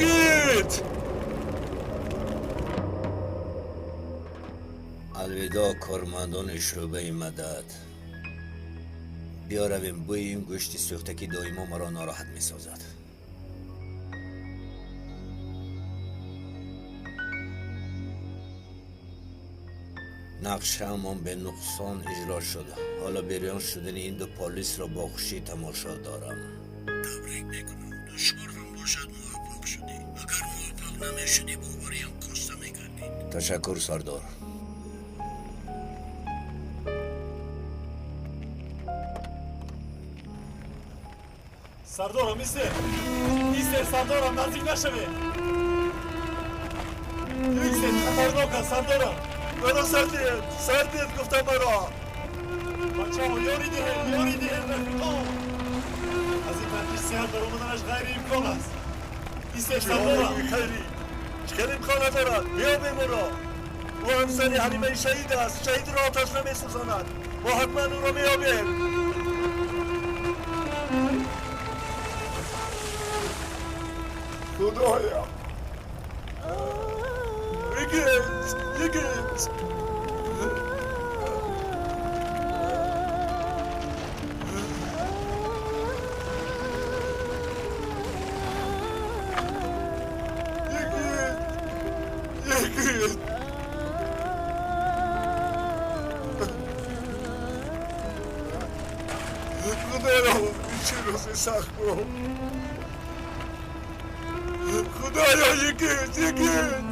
Yigit! Алвидоъ, кормандони шӯъбаи мадад. Биёравем бӯи ин гӯшти сӯхта, ки доимо маро нороҳат месозад. Нақшаамон бенуқсон иҷро шуд. Ҳоло бериён шудани ин ду полисро бо хушӣ тамошо дорам. Табрик мекунам. Душвор ҳам бошад, муваффақ шудӣ. Агар муваффақ намешудӣ, бовариам коста мегардид. Ташаккур, сардор. Сардорам, истер! Истер, сардорам, наздик нашавед! Истер, хатарнок аст, сардорам! Маро сардед! Сардед, гуфтам маро! Бачаҳо, ёрӣ диҳед, ёрӣ диҳед, рафиқон! Аз ин таркиш сеҳат баромаданаш ғайриимкон аст. Истер, сардорам! Хайри! Чӣ хел имкон надорад? Биёбем ӯро! Ӯ ҳамсари Ҳалимаи шаҳид аст. Шаҳидро оташ намесӯзонад. Мо ҳатман ӯро меёбем. Худоя! Yigit! Yigit! Yigit! Yigit! Худоё, чӣ рӯзи сахт буд! Худоё, Yigit! Yigit!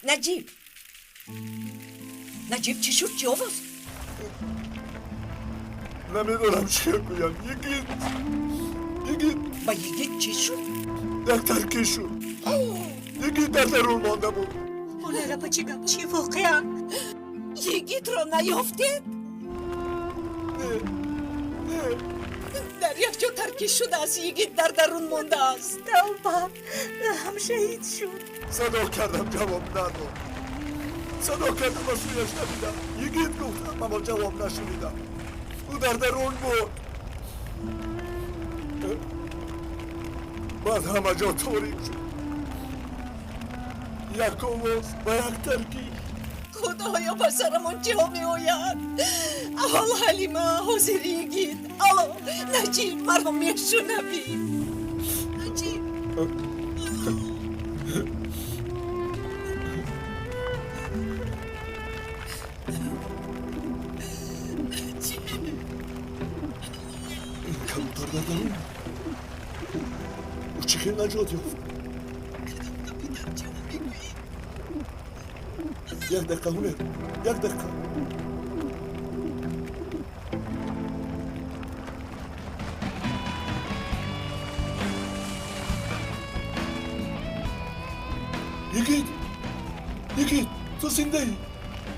Наҷиб, Наҷиб, чӣ шуд? Чӣ овоз? Намедонам чӣ гӯям. Йигит, Йигит. Ба Йигит чӣ шуд? Як таркиш шуд. Йигит дар дарун монда буд. Ҳунара, чӣ гап? Чӣ воқеа? Йигитро наёфтед? Не, не. Дар як ҷо таркиш шудааст, Йигит дар дарун мондааст. Тавба, ҳам шаҳид шуд. Садо кардам, ҷавоб надод. Садо кардам, ба сӯяш надидам. Йигит гуфтам, аммо ҷавоб нашунидам. Ӯ дар дарун буд. Баъд ҳама ҷо торик шуд. Як овоз ва як таркиш. Худоё, ба сарамон чиҳо меояд? Аввал Ҳалима, ҳозир Йигит. Алло, Наҷиб, маро мешунавӣ? Наҷиб! Ин кабутар дар дарун ӯ чӣ хел наҷот ёфт? Як дақиқа, Ҳунер, як дақиқа. Йигит! Йигит, ту зиндаӣ?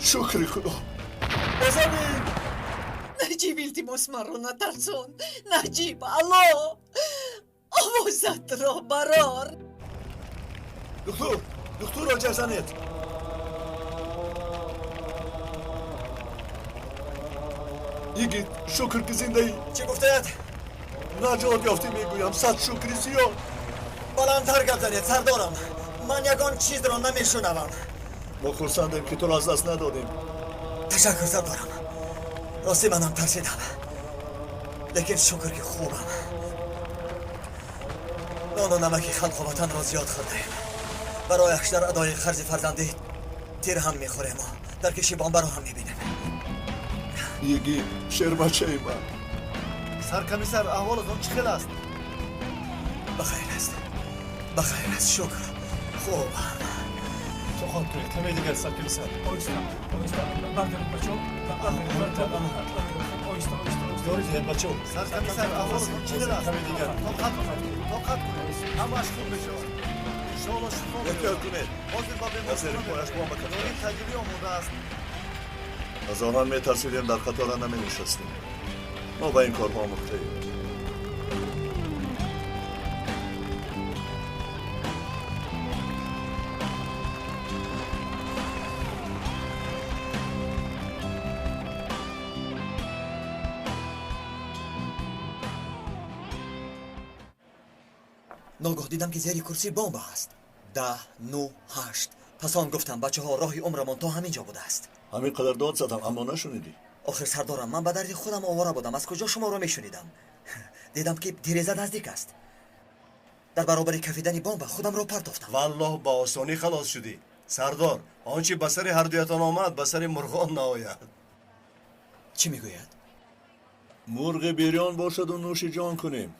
Шукри Худо! Ба замин! Наҷиб, илтимос, маро натарсон. Наҷиб, алло, овозатро барор. Духтур, духтурро ҷар занед. Йигит, шукр, ки зиндаӣ. Чӣ гуфтаед? Наҷот ёфтӣ, мегӯям. Сад шукри зиёд. Баландтар гап занед, сардорам. Ман ягон чизро намешунавам. Мо хурсандем, ки туро аз даст надодем. Ташаккур, сардорам. Ростӣ, манам тарсидам, лекин шукр, ки хубам. Нону намаки халқу ватанро зиёд хӯрдаем. Барояш дар адои қарзи фарзандӣ тир ҳам мехӯрему дар киши бомбаро ҳам мебинем. Йигит, шербачаи ман. Саркомиссар, аҳволатон чӣ хел аст? Бахайр аст, бахайр аст, шукр, хубам. Тоқат кунед, каме дигар, саркомиссар. Оҳиста, оҳиста, бардоред, бачаҳо, бардоред, оҳиста, оҳиста. Ёрӣ диҳед, бачаҳо. Саркомиссар, аҳволатон чӣ хел аст? Каме дигар. Тоқат кунед, тоқат кунед, ҳамааш хуб мешавад, иншоалло, шифо. Эҳтиёт кунед. Ҳозир ба Дар зери пояш бомба кафта. беморхона таҷрибӣ омода аст. Аз оҳан метарсидем, дар қатора наменишастем. Мо ба ин корҳо омӯхтаем. Ногоҳ дидам, ки зери курсӣ бомба ҳаст. 10, 9, 8. Пас он гуфтам, бачаҳо, роҳи умрамон то ҳамин ҷо будааст. Ҳамин қадар дод задам, аммо нашунидӣ. Охир сардорам, ман ба дарди худам овора будам, аз куҷо шуморо мешунидам? Дидам, ки тиреза наздик аст. Дар баробари кафидани бомба худамро партофтам. Валлоҳ, ба осонӣ халос шудӣ. Сардор, он чи ба сари ҳардуятон омад, ба сари мурғон наояд. Чӣ мегӯяд? Мурғи бирён бошаду нӯши ҷон кунем.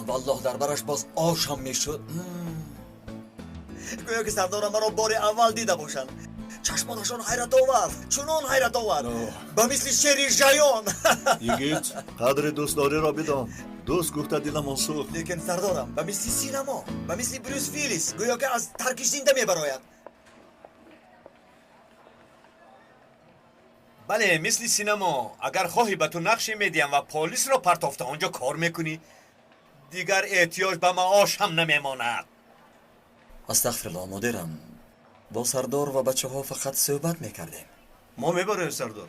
Валлоҳ, дар бараш боз ошам мешуд. Гӯё ки сардорам маро бори аввал дида бошанд. Чашмонашон ҳайратовар, чунон ҳайратовар, ба мисли шери жаён. Йигит, қадри дӯстдориро бидон. Дӯст гуфта диламон сӯхт. Лекин сардорам, ба мисли синамо, ба мисли Брюс Виллис, гӯё ки аз таркиш зинда мебарояд. Бале, мисли синамо. Агар хоҳӣ, ба ту нақше медиҳам ва полисро партофта он ҷо кор мекунӣ. Дигар эҳтиёҷ ба маош ҳам намемонад. Астағфируллоҳ, мудирам. Бо сардор ва бачаҳо фақат суҳбат мекардем. Мо мебароем, сардор.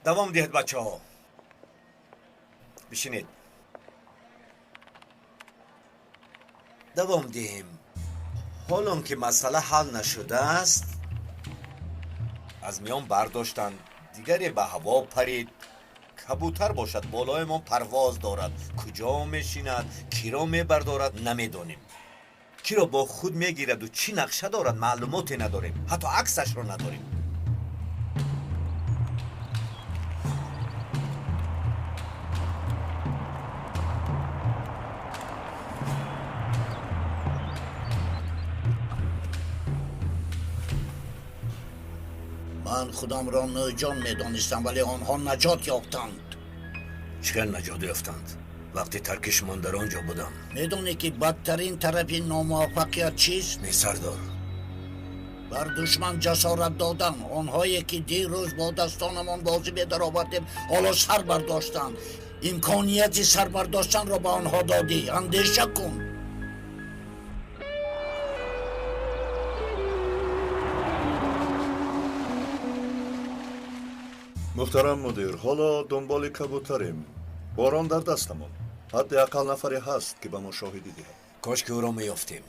Давом диҳед, бачаҳо. Бишинед. Давом диҳем. Ҳолон ки масъала ҳал нашудааст, аз миён бардоштанд, дигаре ба ҳаво парид. Кабутар бошад, болоямон парвоз дорад. Куҷо мешинад, киро мебардорад, намедонем. Киро бо худ мегираду чӣ нақша дорад, маълумоте надорем. Ҳатто аксашро надорем. Ман худамро ноҷон медонистам, вале онҳо наҷот ёфтанд. Чӣ хел наҷот ёфтанд? Вақти таркиш ман дар он ҷо будам. Медонӣ, ки бадтарин тарафи номуваффақият чист? Не, сардор. Бар душман ҷасорат додан. Онҳое ки дирӯз бо дастонамон бозӣ медаровардем, ҳоло сар бардоштанд. Имконияти сар бардоштанро ба онҳо додӣ. Андеша кун. Муҳтарам мудир, ҳоло дунболи кабутарем. Борон дар дастамон. Ҳадди ақал нафаре ҳаст, ки ба мо шоҳидӣ диҳад. Кош ки ӯро меёфтем.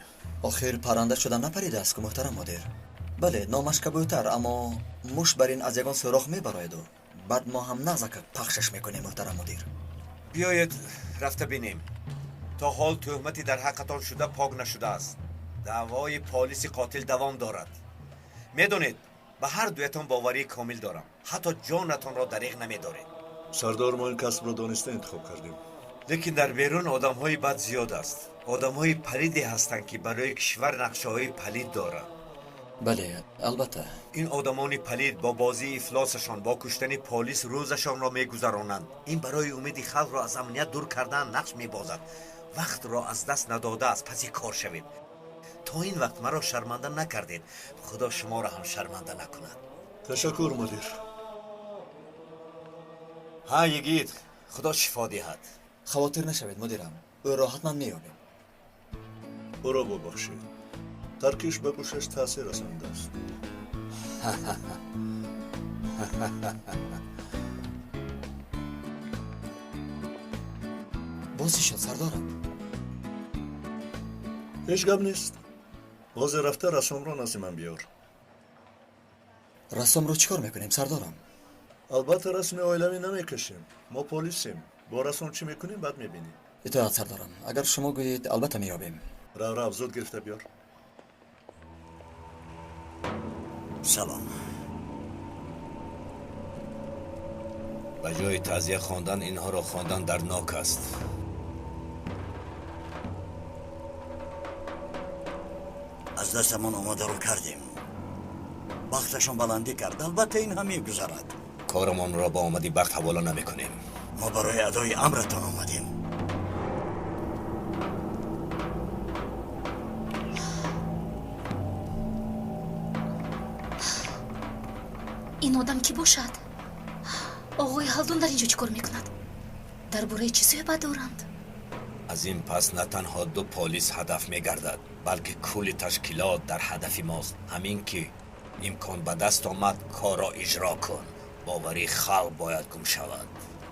Охир парранда шуда напаридааст ку, муҳтарам мудир. Бале, номаш кабутар, аммо муш бар ин аз ягон сӯрох мебарояду баъд мо ҳам нағзака пахшаш мекунем, муҳтарам мудир. Биёед рафта бинем. То ҳол тӯҳмати дар ҳаққатон шуда пок нашудааст. Даъвои полиси қотил давом дорад. Медонед, ба ҳар дуятон боварии комил дорам. Ҳатто ҷонатонро дариғ намедоред. Сардор, мо ин касбро дониста интихоб кардем. Лекин дар берун одамҳои бад зиёд аст. Одамҳои палиде ҳастанд, ки барои кишвар нақшаҳои палид доранд. Бале, албатта. Ин одамони палид бо бозии ифлосашон, бо куштани полис рӯзашонро мегузаронанд. Ин барои умеди халқро аз амният дур кардан нақш мебозад. Вақтро аз даст надода аз паси кор шавед. То ин вақт маро шарманда накардед. Худо шуморо ҳам шарманда накунад. Ташаккур, мудир. Ҳа, йигит, худо шифо диҳад. Хавотир нашавед, мудирам. Ӯро ҳатман меёбем. Ӯро бубахшед. Таркиш ба гӯшаш таъсир расондааст. Боз чӣ шуд, сардорам? Ҳеҷ гап нест. Ҳозир рафта рассомро назди ман биёр. Рассомро чӣ кор мекунем, сардорам? Албатта, расми оилавӣ намекашем. Мо полисем. Бо рассом чӣ мекунем, баъд мебинем. Итоат, сардорам. Агар шумо гӯед, албатта меёбем. Рав, рав, зуд гирифта биёр. Салом. Ба ҷои таъзия хондан инҳоро хондан дарднок аст. Аз дастамон омадаро кардем. Бахташон баландӣ кард. Албатта, ин ҳам мегузарад. Корамонро ба омади бахт ҳавола намекунем. Мо барои адои амратон омадем. Ин одам кӣ бошад? Оғои Ҳалдун дар ин ҷо чӣ кор мекунад? Дар бораи чӣ суҳбат доранд? Аз ин пас на танҳо ду полис ҳадаф мегардад, балки кулли ташкилот дар ҳадафи мост. Ҳамин ки имкон ба даст омад, корро иҷро кун. Боварии халқ бояд гум шавад.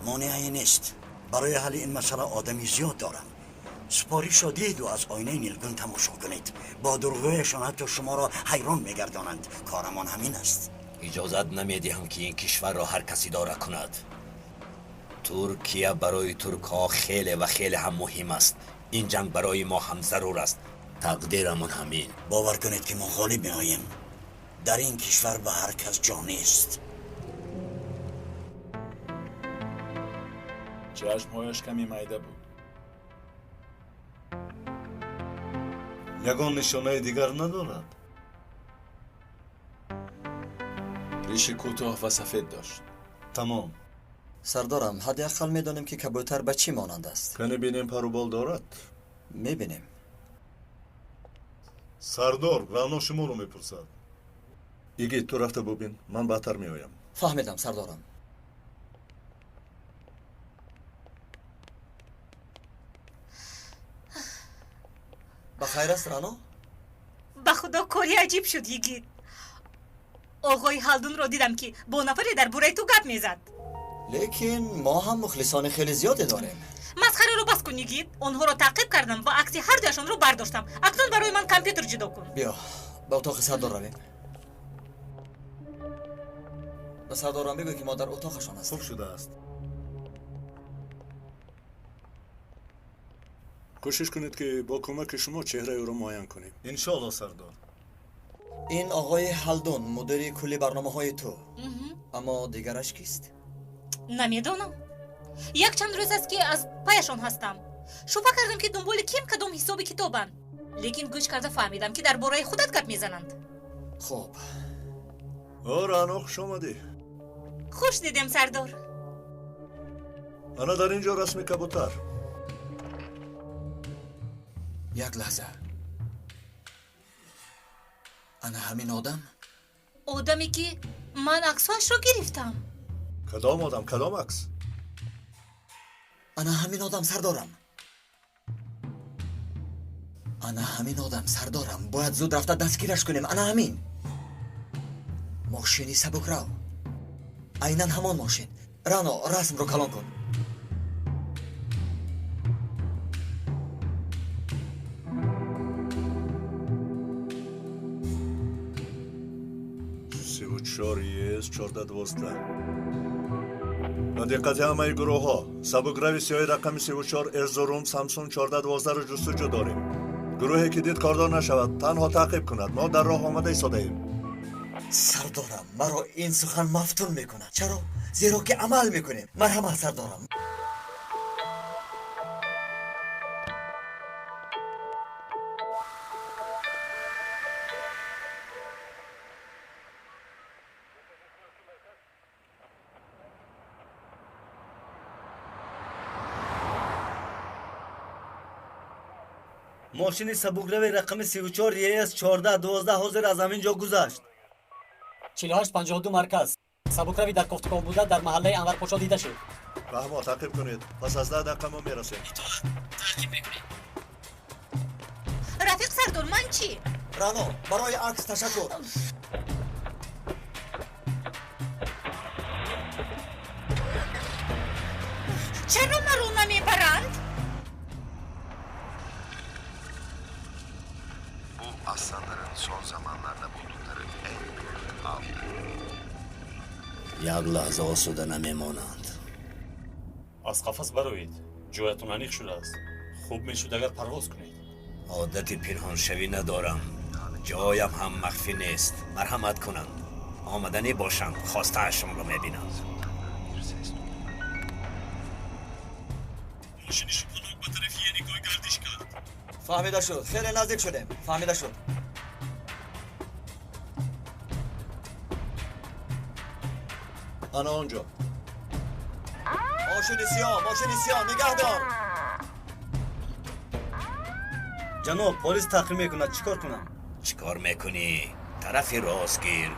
Монеае нест. Барои ҳалли ин масъала одами зиёд дорам. Супоришро диду аз оинаи нилгун тамошо кунед. Бо дурӯғҳояшон ҳатто шуморо ҳайрон мегардонанд. Корамон ҳамин аст. Иҷозат намедиҳам, ки ин кишварро ҳар кас идора кунад. Туркия барои туркҳо хеле ва хеле ҳам муҳим аст. Ин ҷанг барои мо ҳам зарур аст. Тақдирамон ҳамин. Бовар кунед, ки мо ғолиб меоем. Дар ин кишвар ба ҳар кас ҷо нест. Чашмҳояш каме майда буд. Ягон нишонаи дигар надорад? Риши кӯтоҳ ва сафед дошт. Тамом. Сардорам, ҳадди ақал медонем, ки кабӯтар ба чӣ монанд аст. Кане бинем, парубол дорад? Мебинем. Сардор, Рано шуморо мепурсад. Игит, ту рафта бубин, ман баъдтар меоям. Фаҳмидам, сардорам. Ба хайр аст, Рано? Ба худо, кори аҷиб шуд, йигит. Оғои Ҳалдунро дидам, ки бо нафаре дар бораи ту гап мезад. Лекин мо ҳам мухлисони хеле зиёде дорем. Масхараро бас кун, йигит. Онҳоро таъқиб кардам ва акси ҳардуяшонро бардоштам. Акнун барои ман компютер ҷудо кун. Биё, ба утоқи сардор равем. Ба сардорам бигӯ, ки мо дар утоқашон ҳастем. Хуб шудааст. Кӯшиш кунед, ки бо кӯмаки шумо чеҳраи ӯро муайян кунем. Иншоалло, сардор. Ин оғои Ҳалдун, мудири кулли барномаҳои ту. Аммо дигараш кист? Намедонам. Якчанд рӯз аст, ки аз паяшон ҳастам. Шубҳа кардам, ки дунболи ким кадом ҳисоби китобанд, лекин гӯш карда фаҳмидам, ки дар бораи худат гап мезананд. Хуб. О, Рано, хуш омадӣ. Хуш дидем, сардор. Ана дар ин ҷо расми кабутар. Як лаҳза. Ана ҳамин одам? Одаме, ки ман аксҳояшро гирифтам. Кадом одам, кадом акс? Ана ҳамин одам, сардорам. Ана ҳамин одам, сардорам. Бояд зуд рафта дастгираш кунем. Ана ҳамин. Мошини сабукрав. Айнан ҳамон мошин. Рано, расмро калон кун. 34 ЕС 1412. Ба диққати ҳамаи гурӯҳҳо, сабукрави сиёҳи рақами 34 Эрзурум Самсун 1412-ро ҷустуҷӯ дорем. Гурӯҳе ки дид, кордор нашавад, танҳо таъқиб кунад. Мо дар роҳ омада истодаем. Сардорам, маро ин сухан мафтун мекунад. Чаро? Зеро ки амал мекунем. Марҳамат, сардорам. Мошини сабукрави рақами 34 ЕС 1412 ҳозир аз ҳамин ҷо гузашт. 4852 марказ. Сабукрави дар кофтуков буда дар маҳаллаи Анварпошо дида шуд. Раҳмо, таъқиб кунед. Пас аз 10 дақиқа мо мерасем. Итоат, таъқиб мекунем. Рафиқ сардор, ман чӣ? Рано, барои акс ташаккур. Чаро маро намебаранд? Bu aslanların son zamanlarda buldukları en büyük avdı. Як лаҳза осуда намемонанд. Аз қафас бароед, ҷоятон аниқ шудааст. Хуб мешуд, агар парвоз кунед. Одати пинҳоншавӣ надорам. Ҷоям ҳам махфӣ нест. Марҳамат кунанд. Омаданӣ бошанд, хостаашонро мебинанд. Bir ses duydular. Мошини шубҳанок ба тарафи Еникой гардиш кард. Фаҳмида шуд. Хеле наздик шудем. Фаҳмида шуд. Ана он ҷо. Мошини сиёҳ, мошини сиёҳ, нигаҳ дор. Ҷаноб, полис таъқиб мекунад, чӣ кор кунам? Чӣ кор мекунӣ? Тарафи рост гир.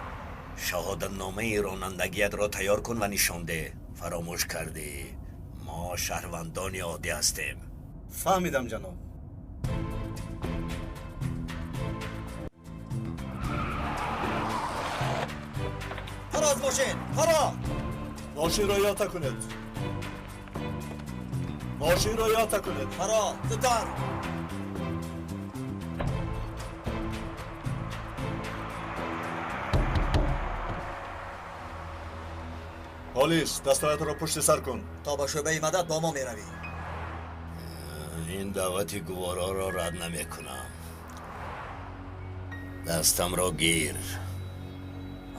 Шаҳодатномаи ронандагиятро тайёр кун ва нишон деҳ. Фаромӯш кардӣ, мо шаҳрвандони оддӣ ҳастем. Фаҳмидам, ҷаноб. Фаро аз мошин, фаро! Мошинро иҳота кунед. Мошинро иҳота кунед. Фаро, зудтар! Полис, дастҳоятро пушти сар кун. То ба шӯъбаи мадад бо мо меравӣ. Ин даъвати гувороро рад намекунам. Дастамро гир.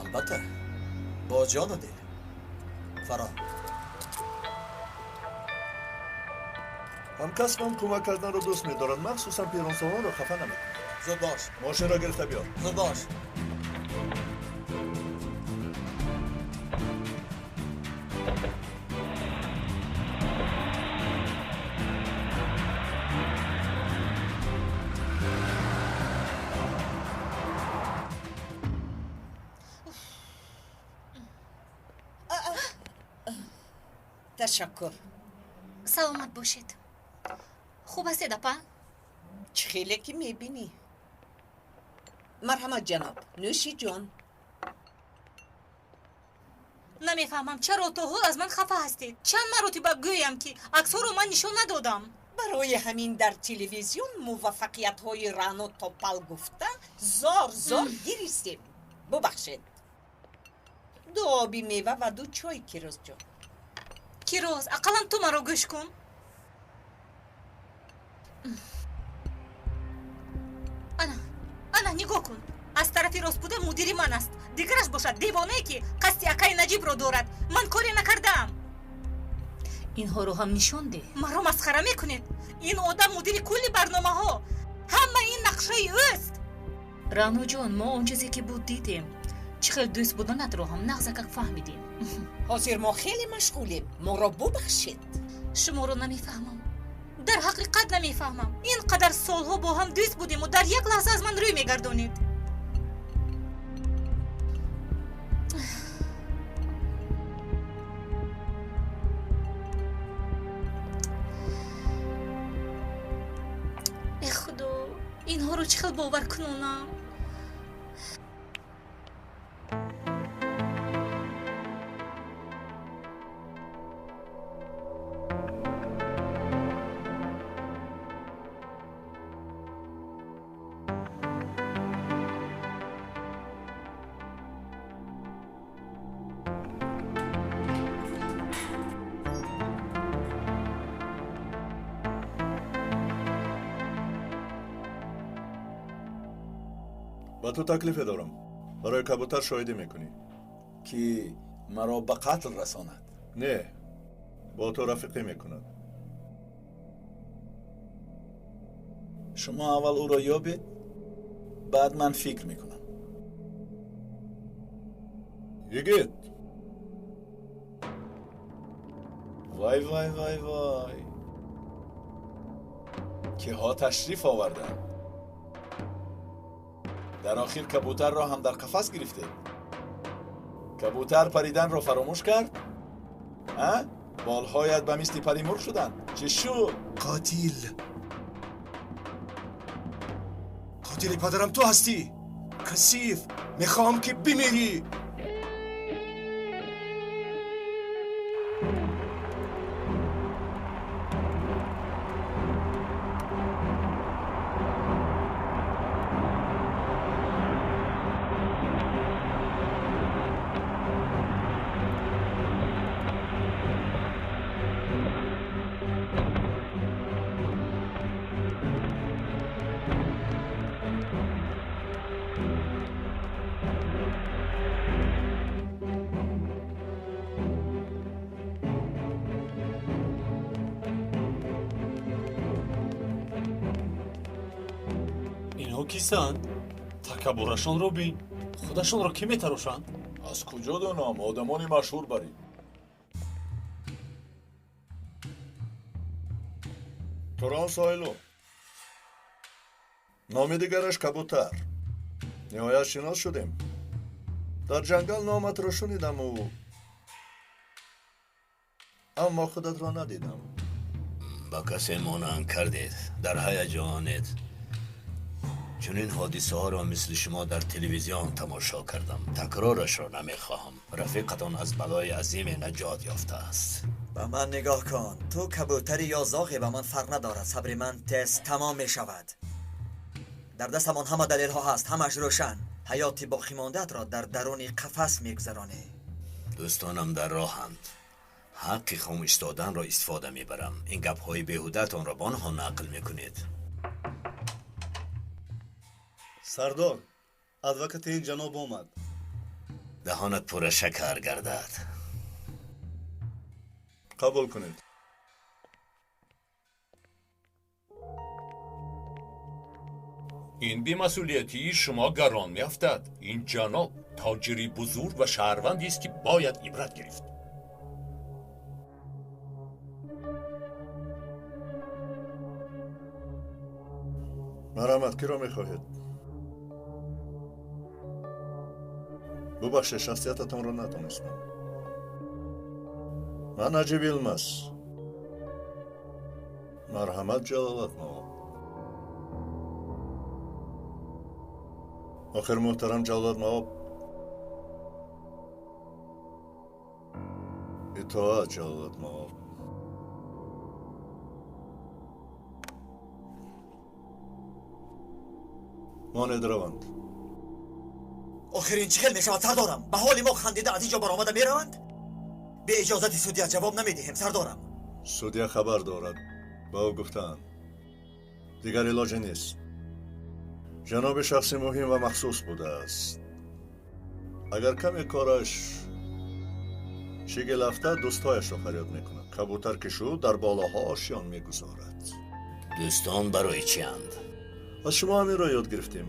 Албатта, бо ҷону дил. Фаро. Ҳамкасбам кӯмак карданро дӯст медорад, махсусан пиронсолонро хафа намекунад. Зуд бош. Мошинро гирифта биёр. Зуд бош. Ташаккур. Саломат бошед. Хуб ҳастед, апа? Чӣ хеле ки мебинӣ. Марҳамат, ҷаноб, нӯши ҷон. Намефаҳмам, чаро то ҳол аз ман хафа ҳастед. Чанд маротиба гӯям, ки аксҳоро ман нишон надодам. Барои ҳамин дар телевизион муваффақиятҳои Рано Топал гуфта зор зор гиристем. Бубахшед. Ду оби мева ва ду чой, Кирозҷон. Кироз, ақаллан ту маро гӯш кун. Ана, ана, нигоҳ кун. Аз тарафи рост буда мудири ман аст. Дигараш бошад девонае, ки қасди акаи Наҷибро дорад. Ман коре накардаам. Инҳоро ҳам нишон деҳ. Маро масхара мекунед. Ин одам мудири кулли барномаҳо. Ҳама ин нақшаи ӯст. Раъноҷон, мо он чизе ки буд дидем. Чӣ хел дӯст буданатро ҳам нағзакак фаҳмидем. Ҳозир мо хеле машғулем. Моро бубахшед. Шуморо намефаҳмам. Дар ҳақиқат намефаҳмам. Ин қадар солҳо бо ҳам дӯст будему дар як лаҳза аз ман рӯй мегардонед. Э худо, инҳоро чӣ хел бовар кунонам? Ба ту таклифе дорам. Барои кабутар шоҳидӣ мекунӣ. Ки маро ба қатл расонад? Не, бо ту рафиқӣ мекунад. Шумо аввал ӯро ёбед, баъд ман фикр мекунам. Йигит! Вай, вай, вай, вай! Киҳо ташриф оварданд? Дар охир кабутарро ҳам дар қафас гирифтед. Кабутар париданро фаромӯш кард? А? Болҳоят ба мисли пари мурғ шуданд. Чӣ шуд? Қотил! Қотили падарам ту ҳастӣ! Касиф! Мехоҳам ки бимирӣ! Кистанд? Такаббурашонро бин. Худашонро кӣ метарошанд? Аз куҷо донам? Одамони машҳур баред. Турон Сойлу. Номи дигараш Кабутар. Ниҳоят шинос шудем. Дар ҷангал номатро шунидаму аммо худатро надидам. Ба касе монанд кардед, дар ҳаяҷонед. Чунин ҳодисаҳоро мисли шумо дар телевизион тамошо кардам. Такрорашро намехоҳам. Рафиқатон аз балои азиме наҷот ёфтааст. Ба ман нигоҳ кун. Ту кабӯтарӣ ё зоғе ба ман фарқ надорад. Сабри ман тез тамом мешавад. Дар дастамон ҳама далелҳо ҳаст, ҳамааш рӯшан. Ҳаёти боқимондаатро дар даруни қафас мегузаронӣ. Дӯстонам дар роҳанд. Ҳаққи хом истоданро истифода мебарам. Ин гапҳои беҳудатонро ба онҳо нақл мекунед. Сардор, адвокати ин ҷаноб омад. Даҳонат пурра шакар гардад. Қабул кунед. Ин бемасъулиятии шумо гарон меафтад. Ин ҷаноб тоҷири бузург ва шаҳрвандест, ки бояд ибрат гирифт. Марҳамат, киро мехоҳед? Бубахшед, шахсиятатонро натонистам. Ман Наҷиб Йилмаз. Марҳамат, Ҷалолат Маоб. Охир муҳтарам Ҷалолат Маоб. Итоат, Ҷалолат Маоб. Монед раванд. Охир ин чӣ хел мешавад, сардорам? Ба ҳоли мо хандида аз ин ҷо баромада мераванд? Бе иҷозати судья ҷавоб намедиҳем, сардорам. Судья хабар дорад. Ба ӯ гуфтаанд. Дигар илоҷе нест. Ҷаноби шахси муҳим ва махсус будааст. Агар каме кораш шигел афтад, дӯстҳояшро фарёд мекунад. Кабутар ки шуд, дар болоҳо ошён мегузорад. Дӯстон барои чианд? Аз шумо ҳаминро ёд гирифтем.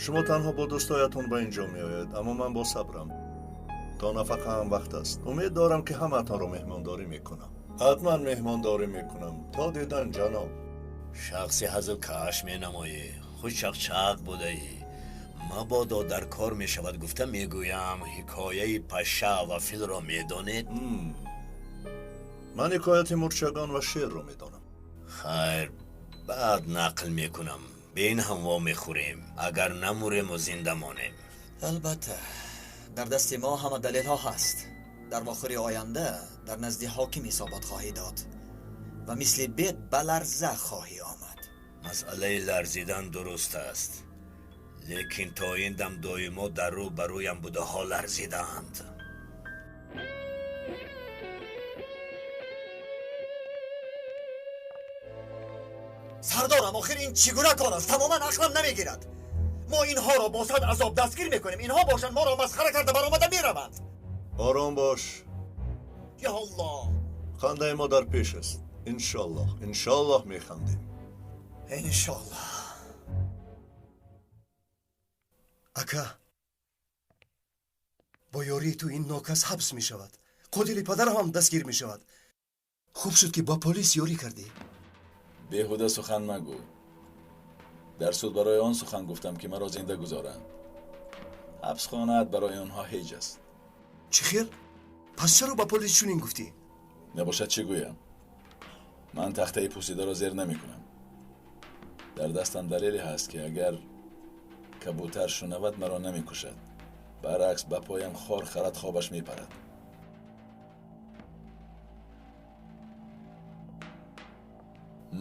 Шумо танҳо бо дӯстҳоятон ба ин ҷо меояд, аммо ман бо сабрам. То нафақаам вақт аст. Умед дорам, ки ҳамаатонро меҳмондорӣ мекунам. Ҳатман меҳмондорӣ мекунам. То дидан, ҷаноб. Шахси ҳазлкаш менамоӣ. Худ чақчақ будаӣ. Мабодо дар кор мешавад гуфта мегӯям, ҳикояи паша ва филро медонед? Ман ҳикояти мурчагон ва шерро медонам. Хайр, баъд нақл мекунам. Бе ин ҳам вомехӯрем, агар намурему зинда монем. Албатта, дар дасти мо ҳама далелҳо ҳаст. Дар вохӯри оянда дар назди ҳоким ҳисобот хоҳӣ дод ва мисли бед ба ларза хоҳӣ омад. Масъалаи ларзидан дуруст аст, лекин то ин дам доимо дар рӯ ба рӯям будаҳо ларзидаанд. Сардорам, охир ин чӣ гуна кор аст? Тамоман ақлам намегирад. Мо инҳоро бо сад азоб дастгир мекунем. Инҳо бошанд моро масхара карда баромада мераванд. Ором бош. Я Аллоҳ! Хандаи мо дар пеш аст. Иншоллоҳ, иншоллоҳ механдем. Иншоллоҳ. Ака, бо ёрии ту ин нокас ҳабс мешавад. Қотили падарам ҳам дастгир мешавад. Хуб шуд, ки ба полис ёрӣ кардӣ. Беҳуда сухан магӯ. Дар суд барои он сухан гуфтам, ки маро зинда гузоранд. Ҳабсхонаат барои онҳо ҳеҷ аст. Чӣ хел? Пас чаро ба полис чунин гуфтӣ? Набошад, чӣ гӯям? Ман тахтаи пӯсидаро зер намекунам. Дар дастам далеле ҳаст, ки агар кабӯтар шунавад, маро намекушад. Баръакс, ба поям хор харад, хобаш мепарад.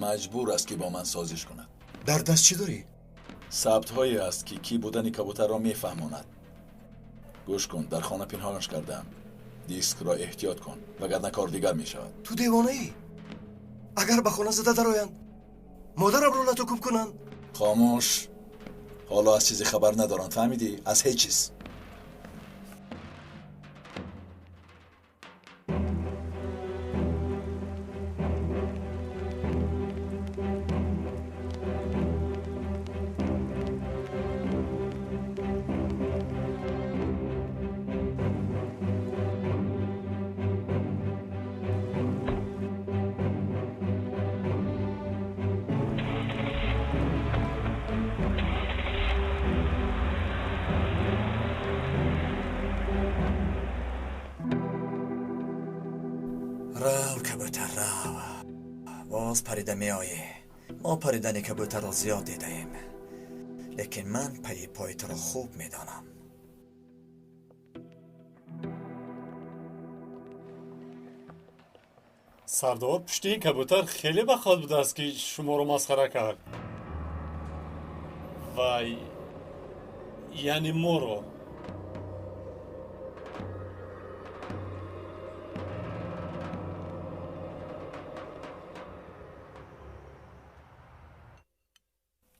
Маҷбур аст, ки бо ман созиш кунад. Дар даст чӣ дорӣ? Сабтҳое аст, ки кӣ будани кабӯтарро мефаҳмонад. Гӯш кун, дар хона пинҳонаш кардаам. Дискро эҳтиёт кун, вагарна кор дигар мешавад. Ту девонаӣ? Агар ба хона зада дароянд, модарамро латукӯб кунанд. Хомӯш. Ҳоло аз чизе хабар надоранд, фаҳмидӣ? Аз ҳеҷ чиз. Рав, кабутар, рав. Боз парида меоӣ. Мо паридани кабутарро зиёд дидаем. Лекин ман пайи пои туро хуб медонам. Сардор, пушти ин кабутар хеле бахот будааст, ки шуморо масхара кард. Вай, яъне моро.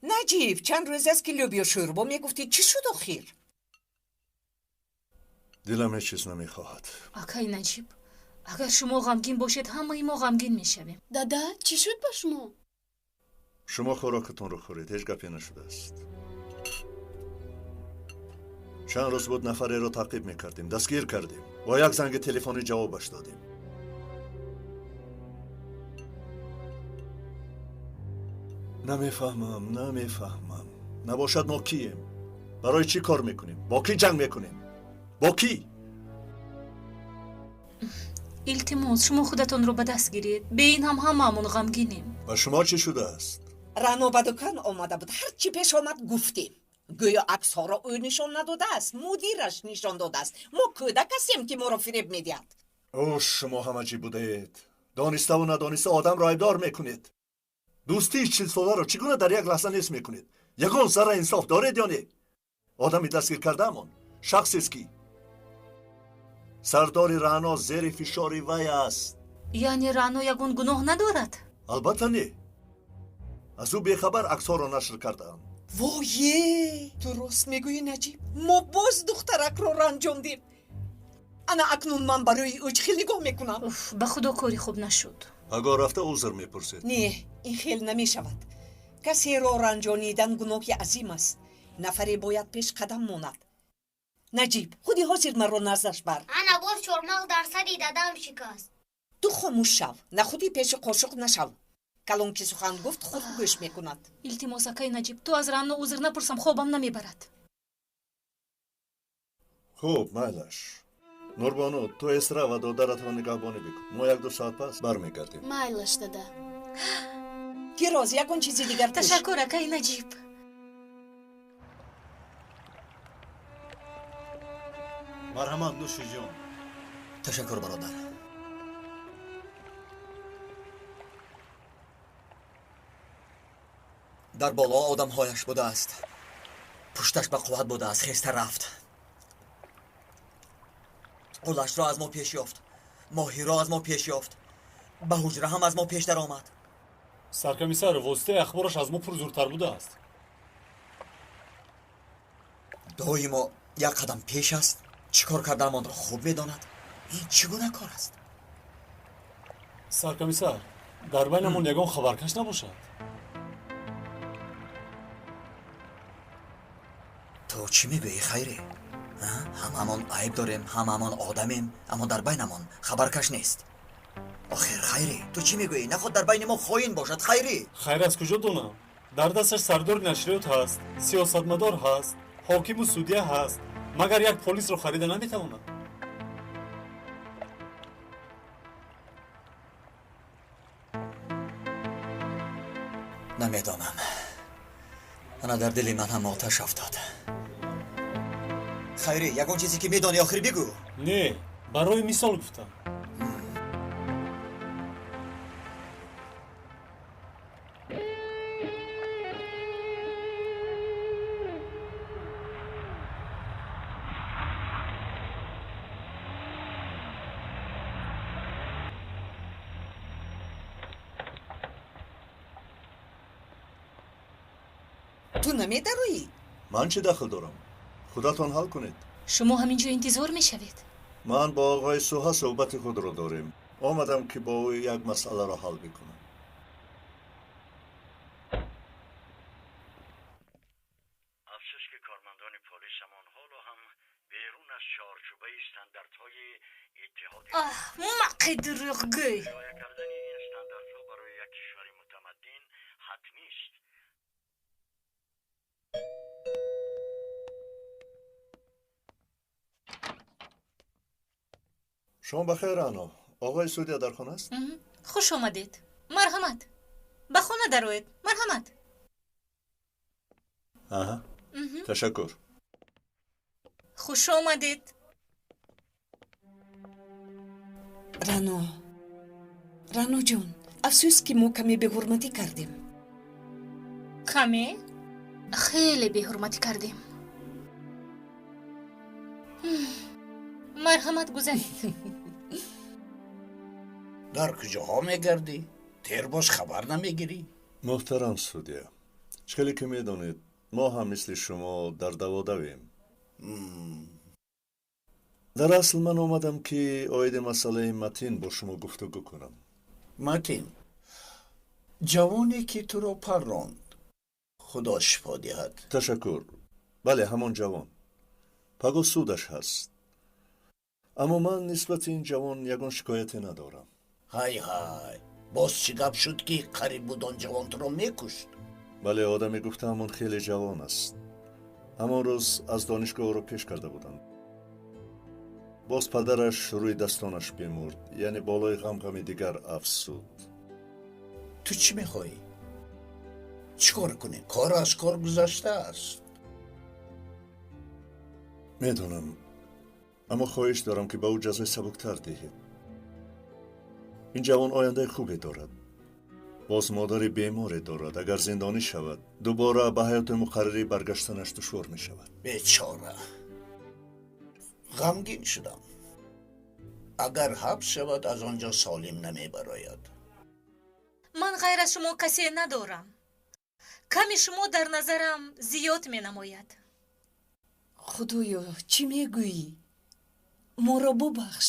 Наҷиб, чанд рӯз аст, ки лӯбиё шӯрбо мегуфтӣ. Чӣ шуд охир? Дилам ҳеҷ чиз намехоҳад. Акай Наҷиб, агар шумо ғамгин бошед, ҳамаи мо ғамгин мешавем. Дада, чӣ шуд ба шумо? Шумо хӯрокатонро хӯред, ҳеҷ гапе нашудааст. Чанд рӯз буд нафареро таъқиб мекардем, дастгир кардем, бо як занги телефонӣ ҷавобаш додем. Намефаҳмам, намефаҳмам. Набошад мо кием? Барои чӣ кор мекунем? Бо кӣ ҷанг мекунем? Бо кӣ? Илтимос, шумо худатонро ба даст гиред. Бе ин ҳам ҳамаамон ғамгинем. Ба шумо чӣ шудааст? Рано ба дукон омада буд. Ҳар чӣ пеш омад гуфтем. Гӯё аксҳоро ӯ нишон надодааст, мудираш нишон додааст. Мо кӯдак ҳастем, ки моро фиреб медиҳад. О, шумо ҳама чӣ будаед? Дониставу надониста одамро айбдор мекунед. Дӯстии чилсоларо чӣ гуна дар як лаҳза нест мекунед? Ягон зарра инсоф доред ё не? Одами дастгир кардаамон шахсест, ки сардори Раъно зери фишори вай аст. Яъне Раъно ягон гуноҳ надорад? Албатта не. Аз ӯ бехабар аксҳоро нашр кардаанд. Вое, ту рост мегӯӣ, Наҷиб. Мо боз духтаракро ранҷондем. Ана акнун ман барои ӯ чӣ хел нигоҳ мекунам? Ба худо, кори хуб нашуд. Пагоҳ рафта узр мепурсед. Не, ин хел намешавад. Касеро ранҷонидан гуноҳи азим аст. Нафаре бояд пеш қадам монад. Наҷиб, худи ҳозир маро наздаш бар. Ана боз чормағз дар сари дадам шикаст. Ту хомӯш шав, нахуди пеши қошуқ нашав. Калон ки сухан гуфт, худ гӯш мекунад. Илтимос, акай Наҷиб, ту аз Раъно узр напурсам, хобам намебарад. Хуб, майлаш. Нурбону, ту Эсра ва додаратро нигаҳбонӣ бикун. Мо як-ду соат пас бармегардем. Майлаш, дада. Кироз, ягон чизи дигар пӯш. Ташаккур, акай Наҷиб. Марҳамат, нӯши ҷон. Ташаккур, бародар. Дар боло одамҳояш будааст. Пушташ ба қувват будааст, хеста рафт. Қулашро аз мо пеш ёфт, моҳиро аз мо пеш ёфт, ба ҳуҷра ҳам аз мо пеш даромад. Саркомиссар, воситаи ахбораш аз мо пурзуртар будааст. Доимо як қадам пеш аст. Чӣ кор карданамонро хуб медонад. Ин чӣ гуна кор аст? Саркомиссар, дар байнамон ягон хабаркаш набошад? Ту чӣ мегӯӣ, Хайрӣ? Ҳамаамон айб дорем, ҳамаамон одамем, аммо дар байнамон хабаркаш нест. Охир, Хайрӣ, ту чӣ мегӯӣ? Наход дар байни мо хоин бошад, Хайрӣ? Хайр, аз куҷо донам? Дар дасташ сардори нашриёт ҳаст, сиёсатмадор ҳаст, ҳокиму судья ҳаст. Магар як полисро харида наметавонад? Намедонам. Ана дар дили ман ҳам оташ афтод. Хайрӣ, ягон чизе ки медонӣ, охир бигӯ. Не, барои мисол гуфтам. Ту намедароӣ? Ман чӣ дахл дорам? Худатон ҳал кунед. Шумо ҳамин ҷо интизор мешавед? Ман бо оғои Суҳа суҳбати худро дорем. Омадам, ки бо ӯ як масъаларо ҳал бикунам. Афсӯс, ки кормандони полисамон ҳоло ҳам берун аз чорчӯбаи стандартҳои иттиҳоди Аҳ, мақи дурӯғгӯй! Риоя кардани ин стандартҳо барои як кишвари мутамаддин ҳатмист. Шом бахайр, Раъно. Оғои судья дар хона аст? Хуш омадед, марҳамат, ба хона дароед, марҳамат. Аҳа, ташаккур. Хуш омадед. Рано, Раноҷон, афсӯс, ки мо каме беҳурматӣ кардем. Каме? Хеле беҳурматӣ кардем. Марҳамат, гузаред. Дар куҷоҳо мегардӣ? Тер боз хабар намегирӣ? Муҳтарам судья, чӣ хеле ки медонед, мо ҳам мисли шумо дар даводавем. Дар асл ман омадам, ки оиди масъалаи Матин бо шумо гуфтугӯ кунам. Матин, ҷавоне ки туро парронд, худо шифо диҳад. Ташаккур. Бале, ҳамон ҷавон. Пагоҳ судаш ҳаст, аммо ман нисбати ин ҷавон ягон шикояте надорам. Ҳай ҳай, боз чӣ гап шуд, ки қариб буд он ҷавон туро мекушт? Бале, одаме гуфта, ҳамон хеле ҷавон аст. Ҳамон рӯз аз донишгоҳ ӯро пеш карда буданд. Боз падараш рӯи дастонаш бимурд, яъне болои ғам ғами дигар афзуд. Ту чӣ мехоҳӣ? Чӣ кор кунем? Кор аз кор гузаштааст. Медонам, аммо хоҳиш дорам, ки ба ӯ ҷазои сабуктар диҳед. Ин ҷавон ояндаи хубе дорад, боз модари беморе дорад. Агар зиндонӣ шавад, дубора ба ҳаёти муқаррарӣ баргаштанаш душвор мешавад. Бечора, ғамгин шудам. Агар ҳабс шавад, аз он ҷо солим намебарояд. Ман ғайр аз шумо касе надорам. Ками шумо дар назарам зиёд менамояд. Худоё, чӣ мегӯӣ? Моро бубахш.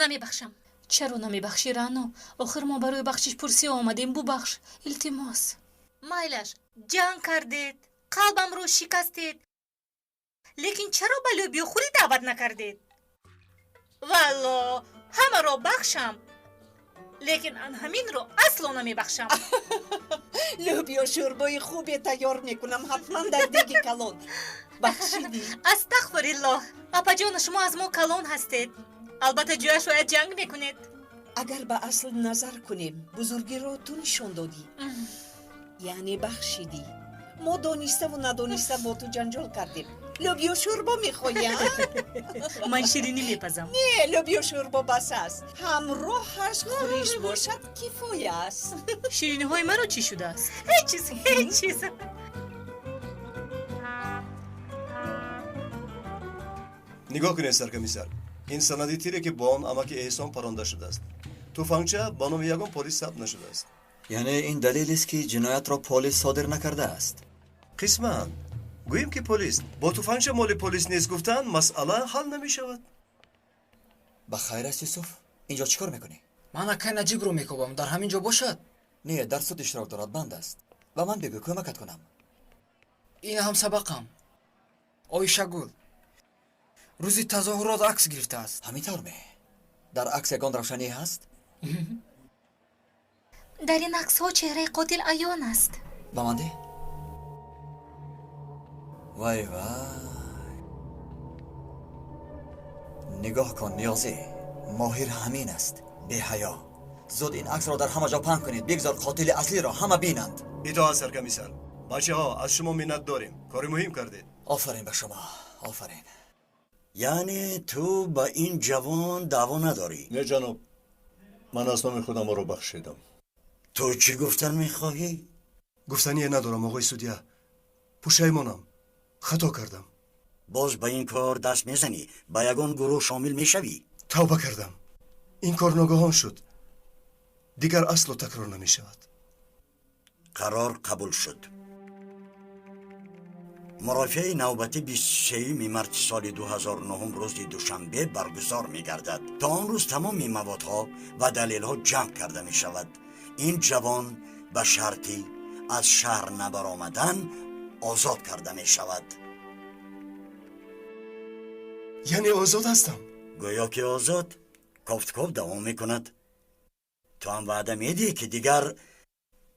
Намебахшам. Чаро намебахшӣ, Рано? Охир мо барои бахшишпурсӣ омадем. Бубахш, илтимос. Майлаш, ҷанг кардед, қалбамро шикастед, лекин чаро ба лӯбиёхӯрӣ даъват накардед? Валло, ҳамаро бахшам, лекин ан ҳаминро асло намебахшам. Лӯбиё шӯрбои хубе тайёр мекунам, ҳатман дар деги калон. Бахшидӣ. Астағфириллоҳ, апаҷон, шумо аз мо калон ҳастед, албатта ҷояш ояд ҷанг мекунед. Агар ба асл назар кунем, бузургиро ту нишон додӣ, яъне бахшидӣ. Мо дониставу надониста бо ту ҷанҷол кардем. Лӯбиё шӯрбо мехоҳӣ? Ман ширинӣ мепазам. Не, лӯбиё шӯрбо бас аст, ҳамроҳаш хӯриш бошад, кифоя аст. Шириниҳои маро чӣ шудааст? Ҳеҷ чиз, ҳеҷ чиз. Нигоҳ кунед, саркомиссар, ин санади тире, ки бо он амаки Эҳсон паронда шудааст. Туфангча ба номи ягон полис сабт нашудааст. Яъне ин далелест, ки ҷиноятро полис содир накардааст? Қисман. Гӯем, ки полис бо туфангча моли полис нест гуфтан, масъала ҳал намешавад. Ба хайр аст, Юсуф? Инҷо чӣ кор мекунӣ? Ман акай Наҷибро мекобам, дар ҳамин ҷо бошад? Не, дар суд иштирок дорад, банд аст. Ба ман бигӯ, кӯмакат кунам. Ин ҳамсабақам Оишагул рӯзи тазоҳурот акс гирифтааст. Ҳамин тавр ме? Дар акс ягон равшанӣ ҳаст? Дар ин аксҳо чеҳраи қотил аён аст. Ба ман деҳ. Вай вай, нигоҳ кун, Ниёзӣ, моҳир ҳамин аст, беҳаё. Зуд ин аксро дар ҳама ҷо паҳн кунед, бигзор қотили аслиро ҳама бинанд. Итоат, саркомиссар. Бачаҳо, аз шумо миннат дорем, кори муҳим кардед. Офарин ба шумо, офарин. Яъне ту ба ин ҷавон даъво надорӣ? Не, ҷаноб, ман аз номи худам ӯро бахшидам. Ту чӣ гуфтан мехоҳӣ? Гуфтание надорам, оғои судья, пушаймонам, хато кардам. Боз ба ин кор даст мезанӣ? Ба ягон гурӯҳ шомил мешавӣ? Тавба кардам, ин кор ногаҳон шуд, дигар асло такрор намешавад. Қарор қабул шуд. Мурофиаи навбатӣ 23 марти соли 2009 рӯзи душанбе баргузор мегардад. То он рӯз тамоми маводҳо ва далелҳо ҷамъ карда мешавад. Ин ҷавон ба шарти аз шаҳр набаромадан озод карда мешавад. Яъне озод ҳастам? Гӯё ки озод. Кофтков давом мекунад. Ту ҳам ваъда медиҳӣ, ки дигар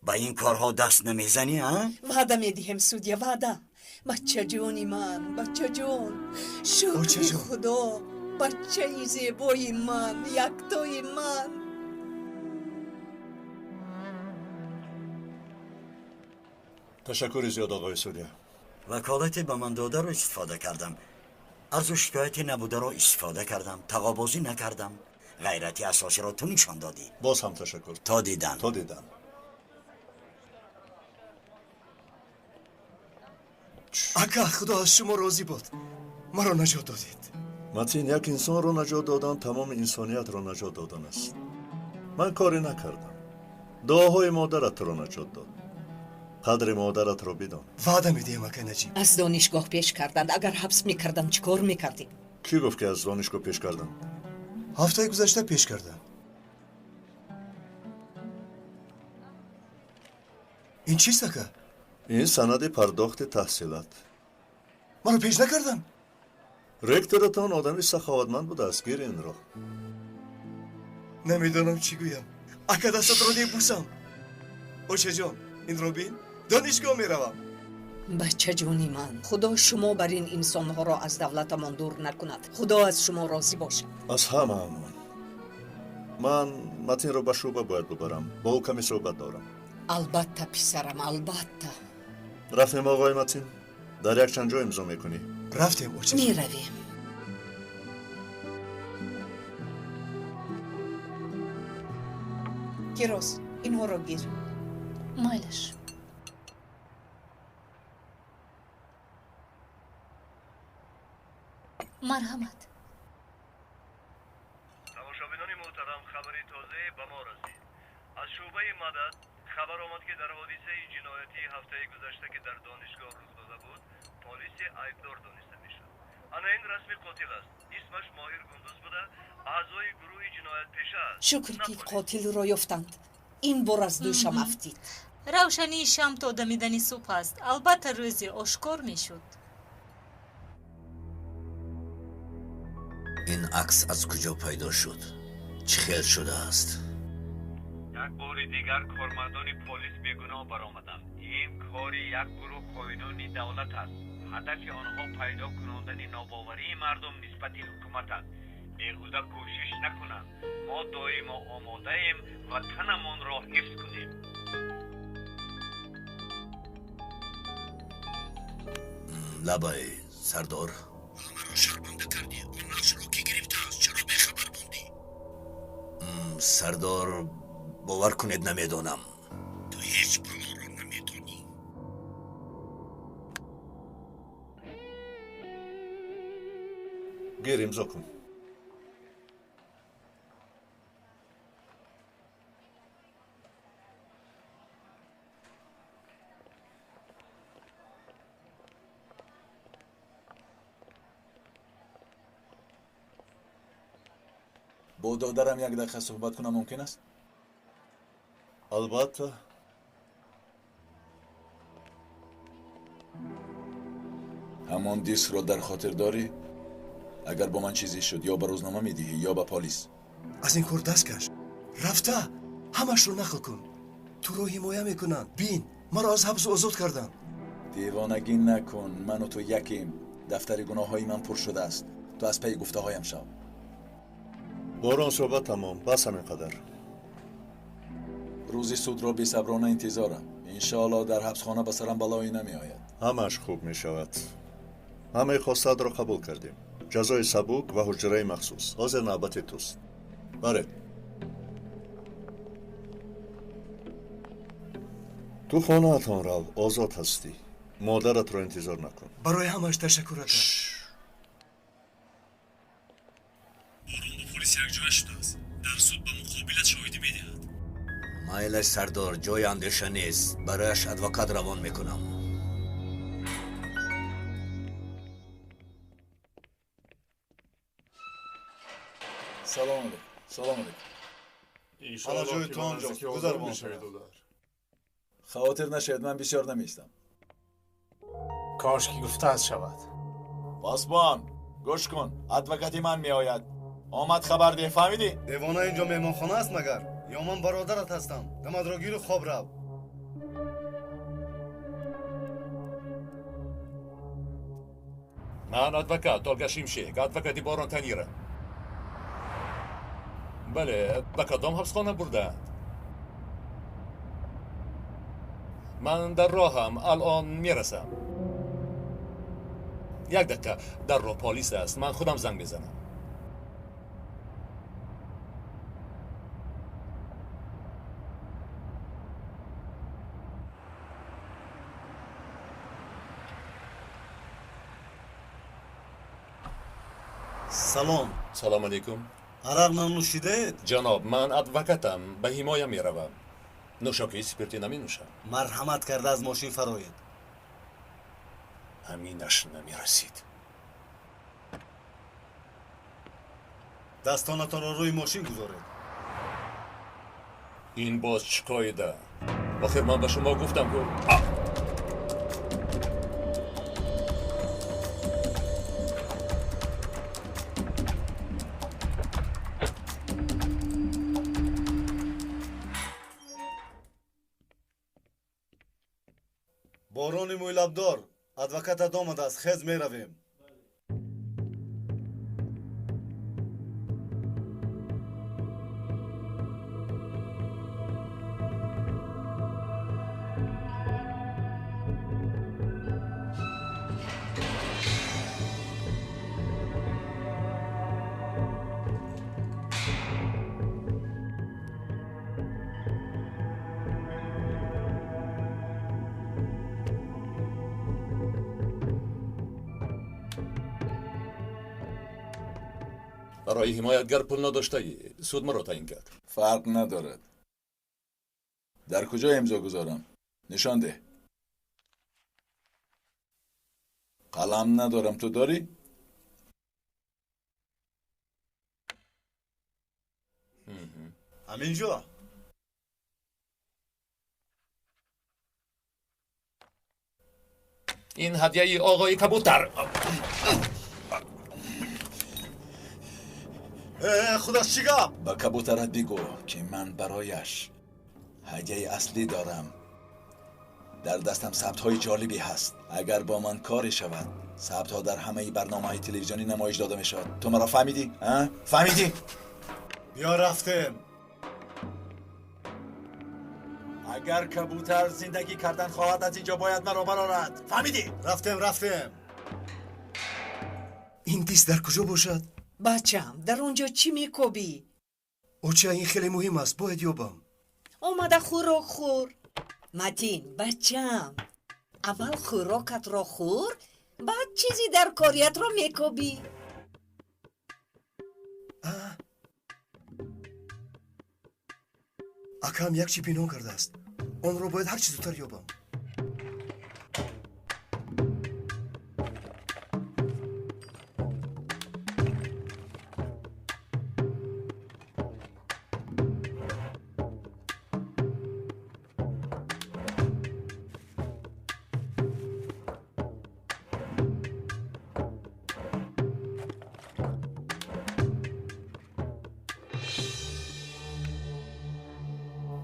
ба ин корҳо даст намезанӣ, а? Ваъда медиҳем, судья, ваъда. Бачаҷони ман, бачаҷон, шукри Худо. Бачаи зебои ман, яктои ман. Ташаккури зиёд, оғои судья. Ваколате ба ман додаро истифода кардам. Арзу шикояте набударо истифода кардам. Тағобозӣ накардам. Ғайрати асосиро ту нишон додӣ. Боз ҳам ташаккур. То дидан. То дидан. Ака, худо аз шумо розӣ буд. Маро наҷот додед. Матин, як инсонро наҷот додан тамоми инсониятро наҷот додан аст. Ман коре накардам. Дуоҳои модарат туро наҷот дод. Қадри модаратро бидон. Ваъда медиҳам, акай Наҷиб. Аз донишгоҳ пеш карданд. Агар ҳабс мекарданд, чӣ кор мекардӣ? Кӣ гуфт, ки аз донишгоҳ пеш карданд? Ҳафтаи гузашта пеш кардам. Ин чист, ака? Ин санади пардохти таҳсилат. Маро пеш накардам? Ректоратон одами саховатманд будааст. Гир инро. Намедонам чӣ гӯям. Ака, дастатро мебӯсам. Очаҷон, инро бин. Донишгоҳ меравам. Бачаҷони ман, худо шумо бар ин инсонҳоро аз давлатамон дур накунад. Худо аз шумо розӣ бошад. Аз ҳамаамон. Ман Матинро ба шӯъба бояд бубарам. Бо ӯ каме суҳбат дорам. Албатта, писарам, албатта. Рафтем, оғои Матин. Дар якчанд ҷо имзо мекунӣ. Рафтем, очаҷон. Меравем. Кирос, инҳоро гир. Майлаш. Марҳамат. Тамошобинони муҳтарам, хабари тозае ба мо расид. Аз шӯъбаи мадад хабар омад, ки дар ҳодисаи ҷиноятии ҳафтаи гузашта, ки дар донишгоҳ рух дода буд, полиси айбдор дониста мешуд. Ана ин расми қотил аст. Исмаш Моҳир Гундуз буда, аъзои гурӯҳи ҷиноятпеша аст. Шукр, ки қотилро ёфтанд. Ин бор аз дӯшам афтид. Равшании шам то дамидани субҳ аст. Албатта, рӯзе ошкор мешуд. Ин акс аз куҷо пайдо шуд? Чӣ хел шудааст? Як бори дигар кормандони полис бегуноҳ баромаданд. Ин кори як гурӯҳ хоинони давлат аст. Ҳадафи онҳо пайдо кунондани нобоварии мардум нисбати ҳукумат аст. Беҳуда кӯшиш накунанд. Мо доимо омодаем ва танамонро ҳифз кунем. Лабай, сардор. Маро шарманда кардӣ. Он аксро кӣ гирифтааст? Чаро бехабар мондӣ? Сардор, бовар кунед, намедонам. Ту ҳеҷ балоро намедонӣ. Гир, имзо кун. Бо додарам як дақиқа суҳбат кунам мумкин аст? Албатта. Ҳамон дискро дар хотир дорӣ? Агар бо ман чизе шуд, ё ба рӯзнома медиҳӣ, ё ба полис. Аз ин кор даст каш. Рафта, ҳамашро нақл кун. Туро ҳимоя мекунанд. Бин, маро аз ҳабс озод карданд. Девонагӣ накун. Ману ту якем. Дафтари гуноҳҳои ман пур шудааст. Ту аз пайи гуфтаҳоям шав. Борон, суҳбат тамом. Бас, ҳамин қадар. Рӯзи судро бесаброна интизорам. Иншоаллоҳ, дар ҳабсхона ба сарам балое намеояд. Ҳамааш хуб мешавад. Ҳамаи хостаатро қабул кардем. Ҷазои сабук ва ҳуҷраи махсус. Ҳозир навбати туст. Баред. Ту хонаатон рав, озод ҳастӣ. Модаратро интизор накун. Барои ҳамааш ташаккур, ака. Борон бо полис якҷоя шудааст. Дар суд ба муқобилат шоҳидӣ медиҳад. Майлаш, сардор, ҷои андеша нест. Барояш адвокат равон мекунам. Салом алейкум. Салом алейкум. Ҳала ҷои ту онҷост. Гузар бо он. Хавотир нашавед, ман бисёр намеистам. Кош ки гуфтааст шавад. Посбон, гӯш кун, адвокати ман меояд. Омад, хабар деҳ, фаҳмидӣ? Девона, инҷо меҳмонхона аст магар? Ё ман бародарат ҳастам? Дамадро гиру хоб рав. Ман адвокат Толга Шимшек, адвокати Борон Танира. Бале, ба кадом ҳабсхона бурдаанд? Ман дар роҳам, алон мерасам. Як дақиқа, дар роҳ полис аст, ман худам занг мезанам. Салом. Салом алейкум. Арақ нанӯшидаед? Ҷаноб, ман адвокатам, ба ҳимоя меравам. Нӯшокии спиртӣ наменӯшам. Марҳамат карда аз мошин фароед. Ҳаминаш намерасид. Дастонатонро рӯи мошин гузоред. Ин боз чӣ қоида? Охир ман ба шумо гуфтам ку. Борони мӯйлабдор, адвокатат омадааст, хез меравем. Барои ҳимоятгар пул надоштаӣ, суд маро таъин кард. Фарқ надорад. Дар куҷо имзо гузорам? Нишон деҳ. Қалам надорам, ту дорӣ? Ҳаминҷо. Ин ҳадияи оғои кабутар. Худаш чӣ гап? Ба кабутарат бигӯ, ки ман барояш ҳадияи аслӣ дорам. Дар дастам сабтҳои ҷолибе ҳаст. Агар бо ман коре шавад, сабтҳо дар ҳамаи барномаҳои телевизионӣ намоиш дода мешавад. Ту маро фаҳмидӣ? Фаҳмидӣ? Биё рафтем. Агар кабутар зиндагӣ кардан хоҳад, аз инҷо бояд маро барорад. Фаҳмидӣ? Рафтем, рафтем. Ин диск дар куҷо бошад? Бачам, дар он ҷо чӣ мекобӣ? Оча, ин хеле муҳим аст, бояд ёбам. Омада хӯрок хӯр. Матин, бачам, аввал хӯрокатро хӯр, баъд чизи дар кориятро мекобӣ. Акам як чӣ пинҳон кардааст. Онро бояд ҳарчи зудтар ёбам.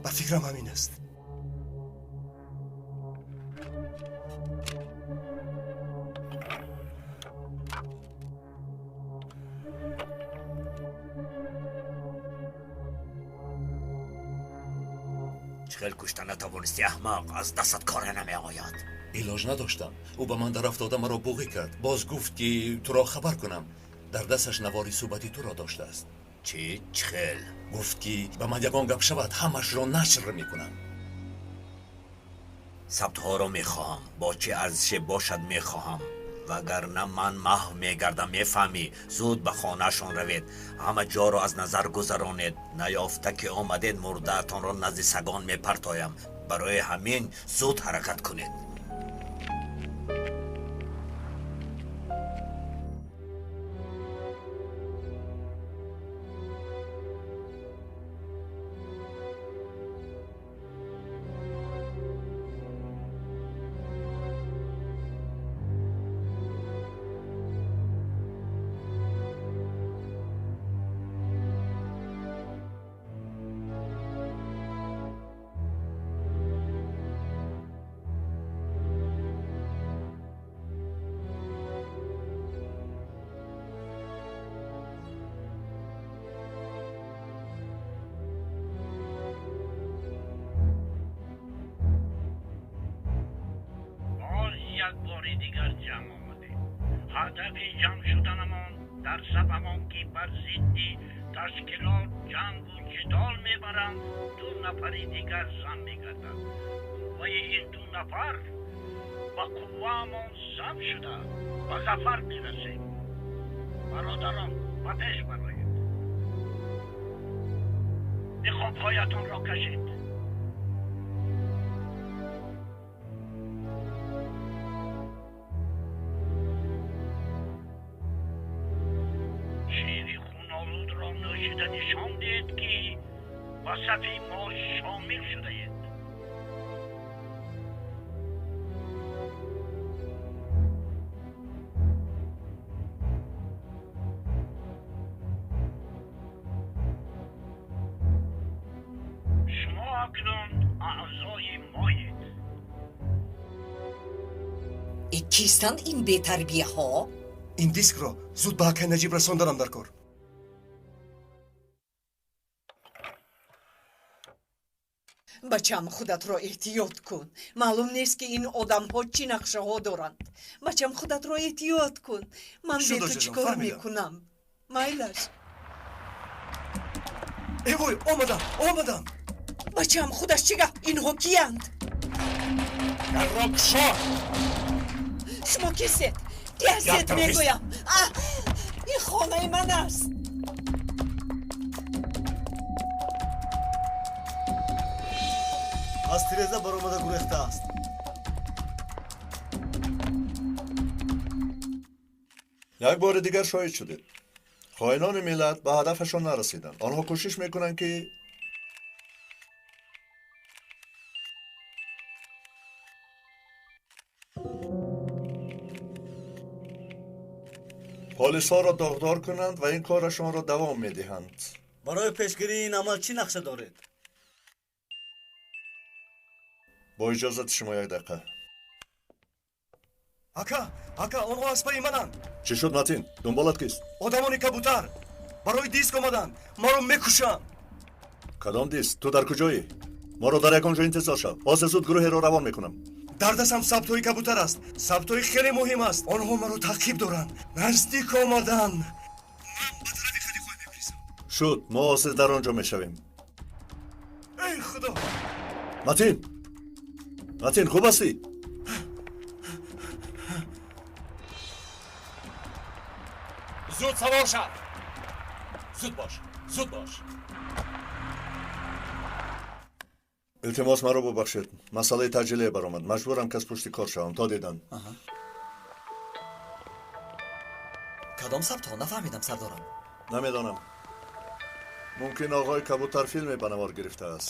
Ба фикрам ҳамин аст. Чӣ хел кушта натавонисти, аҳмақ? Аз дастат коре намеояд. Илоҷ надоштам. Ӯ ба ман дар афтода маро буғӣ кард. Боз гуфт, ки туро хабар кунам. Дар дасташ навори суҳбати туро доштааст. Чӣ? Чӣ хел? Гуфт, ки ба ман ягон гап шавад, ҳамашро нашр мекунам. Сабтҳоро мехоҳам, бо чӣ арзише бошад мехоҳам, вагарна ман маҳв мегардам, мефаҳмӣ? Зуд ба хонаашон равед, ҳама ҷоро аз назар гузаронед. Наёфта ки омадед, мурдаатонро назди сагон мепартоям. Барои ҳамин зуд ҳаракат кунед. бори дигар ҷамъ омадем. Ҳадафи ҷамъ шуданамон дар сабабон ки бар зидди ташкилот ҷангу ҷидол мебаранд, ду нафари дигар зам мегардад. Қувваи ин ду нафар ба қувваамон зам шуда ба зафар мерасем. Бародарон, ба пеш бароед. Ниқобҳоятонро кашед. Шири хунолудро нӯшида нишон диҳед, ки ба сафи мо шомил шудаед. Шумо акнун аъзои моед. Кистанд ин бетарбияҳо? Ин дискро зуд ба акай Наҷиб расонданам дар кор. Бачам, худатро эҳтиёт кун. Маълум нест, ки ин одамҳо чӣ нақшаҳо доранд. Бачам, худатро эҳтиёт кун. Ман бе ту чӣ кор мекунам? Майлаш. Эвой, омадам, омадам. Бачам, худаш чӣ гап? Инҳо киянд? Дарро кушо! Шумо кистед? Ки ҳастед, мегӯям? Ин хонаи ман аст. Аз тиреза баромада гурехтааст. Як бори дигар шоҳид шудед. Хоинони миллат ба ҳадафашон нарасиданд. Онҳо кӯшиш мекунанд, ки полисҳоро доғдор кунанд ва ин корашонро давом медиҳанд. Барои пешгирии ин амал чӣ нақша доред? Бо иҷозати шумо як дақиқа. Ака, ака, онҳо аз пайи мананд. Чӣ шуд, Матин? Дунболат кист? Одамони кабутар барои диск омаданд. Маро мекушанд. Кадом диск? Ту дар куҷоӣ? Моро дар ягон ҷо интизор шав. Ҳозир зуд гурӯҳеро равон мекунам. Дар дастам сабтҳои кабутар аст. Сабтҳои хеле муҳим аст. Онҳо маро таъқиб доранд. Наздик омаданд. Ман ба тарафи Қадиқой мегурезам. Шуд, мо ҳозир дар он ҷо мешавем. Эй худо! Матин! Матин, хуб ҳастӣ? Зуд савор шав! Зуд бош, зуд бош. Илтимос, маро бубахшед. Масъалаи таъҷилие баромад. Маҷбурам кас пушти кор шавам. То дидан. Кадом сабтҳо? Нафаҳмидам, сардорам. Намедонам. Мумкин оғои кабутар филме ба навор гирифтааст.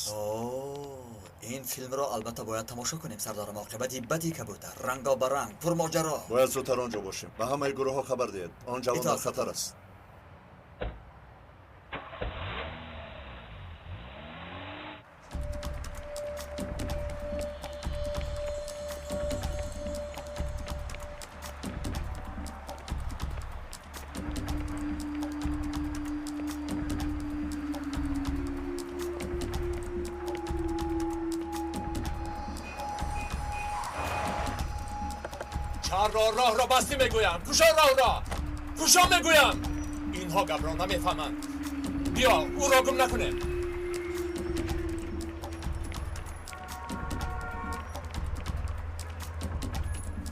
Ин филмро албатта бояд тамошо кунем, сардорам. Оқибати бади кабутар, рангобаранг, пурмоҷаро. Бояд зудтар он ҷо бошем. Ба ҳамаи гурӯҳҳо хабар диҳед. Он ҷавон дар хатар аст. Роҳ ро басти мегӯям. Кушо роҳ ро, кушо мегӯям. Инҳо гапро намефаҳманд. Биё, ӯро гум накунем.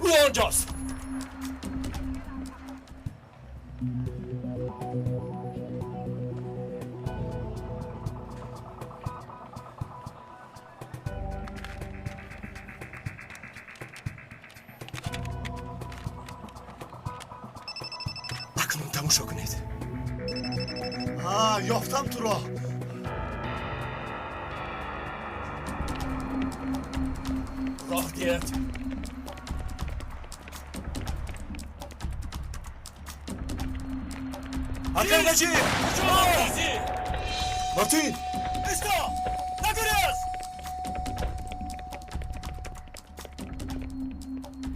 Ӯ онҷост. Акнун тамошо кунед. Ёфтам туро. Роҳ диҳед. Акай Наҷиб! Куҷо омадӣ? Матин! Исто! Нагурез!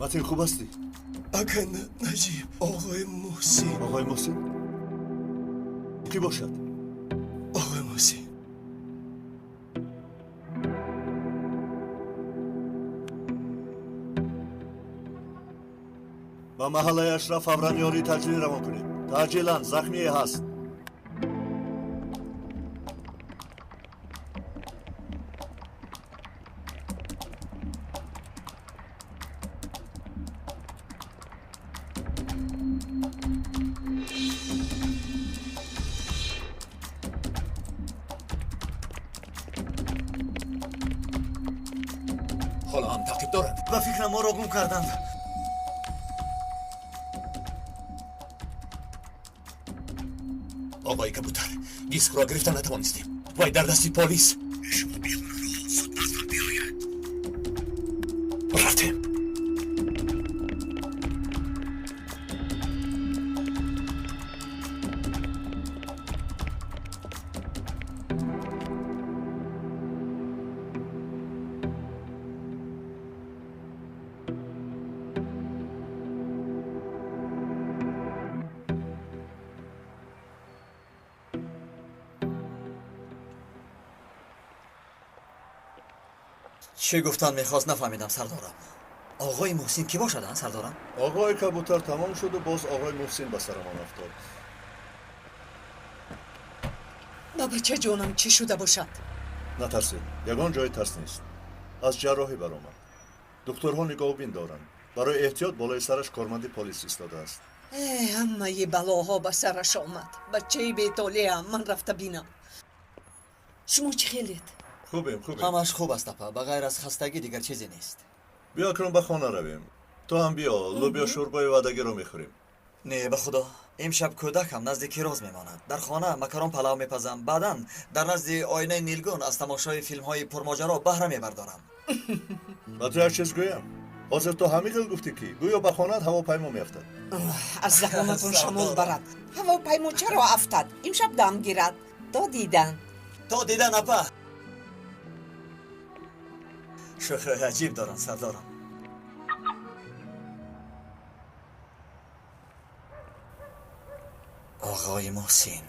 Матин, хуб ҳастӣ? Акай Наҷиб, оғои Муҳсин. Оғои Муҳсин? Кӣ бошад? Оғои Муҳсин. Ба маҳаллаи Ашраф фавран ёрии таъҷилӣ равон кунед. Таъҷилан захмие ҳаст. Ҳоло ҳам таъқиб доранд. Ба фикрам моро гум карданд. Оғои Кабутар, дискро гирифта натавонистем. Вай дар дасти полис. Шумо бегуноҳро суд наздам биёяд. Рафтем. Чӣ гуфтан мехост нафаҳмидам, сардорам. Оғои Муҳсин кӣ бошад, а, сардорам? Оғои Кабутар тамом шуду боз оғои Муҳсин ба сарамон афтод. Ба бачаҷонам чӣ шуда бошад? Натарсед, ягон ҷои тарс нест. Аз ҷарроҳӣ баромад. Духтурҳо нигоҳубин доранд. Барои эҳтиёт болои сараш корманди полис истодааст. Э, ҳамаи балоҳо ба сараш омад. Бачаи бетолеам, ман рафта бинам. Шумо чӣ хелед? Хубем, хубем. Ҳамаш хуб аст, апа. Ба ғайр аз хастагӣ дигар чизе нест. Биё акнун ба хона равем. Ту ҳам биё, лӯбиё шӯрбои ваъдагиро мехӯрем. Не, ба худо. Имшаб кӯдакам назди Кироз мемонад. Дар хона макарон палав мепазам. Баъдан дар назди оинаи нилгун аз тамошои филмҳои пурмоҷаро баҳра мебардорам. Ба ту як чиз гӯям. Ҳозир ту ҳамин хел гуфтӣ, ки гӯё ба хонаат ҳавопаймо меафтад. Аз даҳонатон шамол барад. Ҳавопаймо чаро афтад? Имшаб дам гирад. То дидан. То дидан, апа. Шӯхиҳои аҷиб доранд, сардорам. Оғои Муҳсин,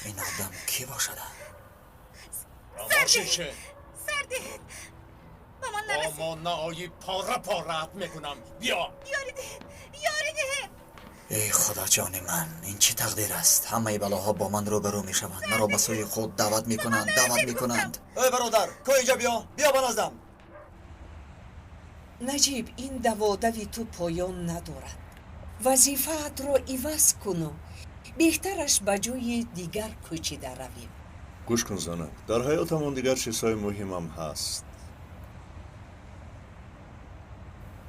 ин одам кӣ бошад? Сардед! Сардед! Ба ман нарасед! Бо мо наои пора пораат мекунам. Биё! Ёрӣ диҳед! Ёрӣ диҳед! Эй худоҷони ман, ин чӣ тақдир аст? Ҳамаи балоҳо бо ман рӯбарӯ мешаванд. Маро ба сӯи худ даъват мекунанд, даъват мекунанд. Эй бародар, ко инҷа биё, биё ба наздам. Наҷиб, ин даводави ту поён надорад. Вазифаатро иваз куну беҳтараш ба ҷои дигар кӯчида равем. Гӯш кун, занак, дар ҳаётамон дигар чизҳои муҳимам ҳаст.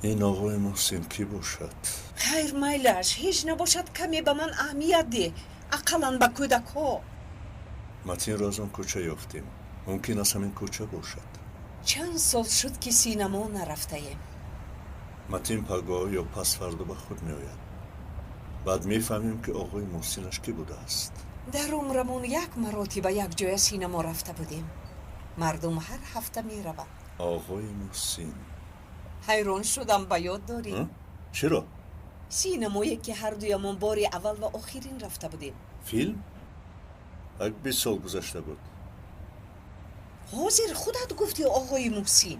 Ин оғои Муҳсин кӣ бошад? Хайр, майлаш, ҳеҷ набошад, каме ба ман аҳамият деҳ, ақаллан ба кӯдакҳо. Матинро аз он кӯча ёфтем. Мумкин аз ҳамин кӯча бошад. Чанд сол шуд, ки синамо нарафтаем. Матин пагоҳ ё пасфардо ба худ меояд. Баъд мефаҳмем, ки оғои Муҳсинаш кӣ будааст. Дар умрамон як маротиба якҷоя синамо рафта будем. Мардум ҳар ҳафта мераванд. Оғои Муҳсин. Ҳайрон шудам, ба ёд дорӣ? Чиро? Синамое, ки ҳардуямон бори аввал ва охирин рафта будем. Филм? Як 20 сол гузашта буд. Ҳозир худат гуфтӣ оғои Муҳсин.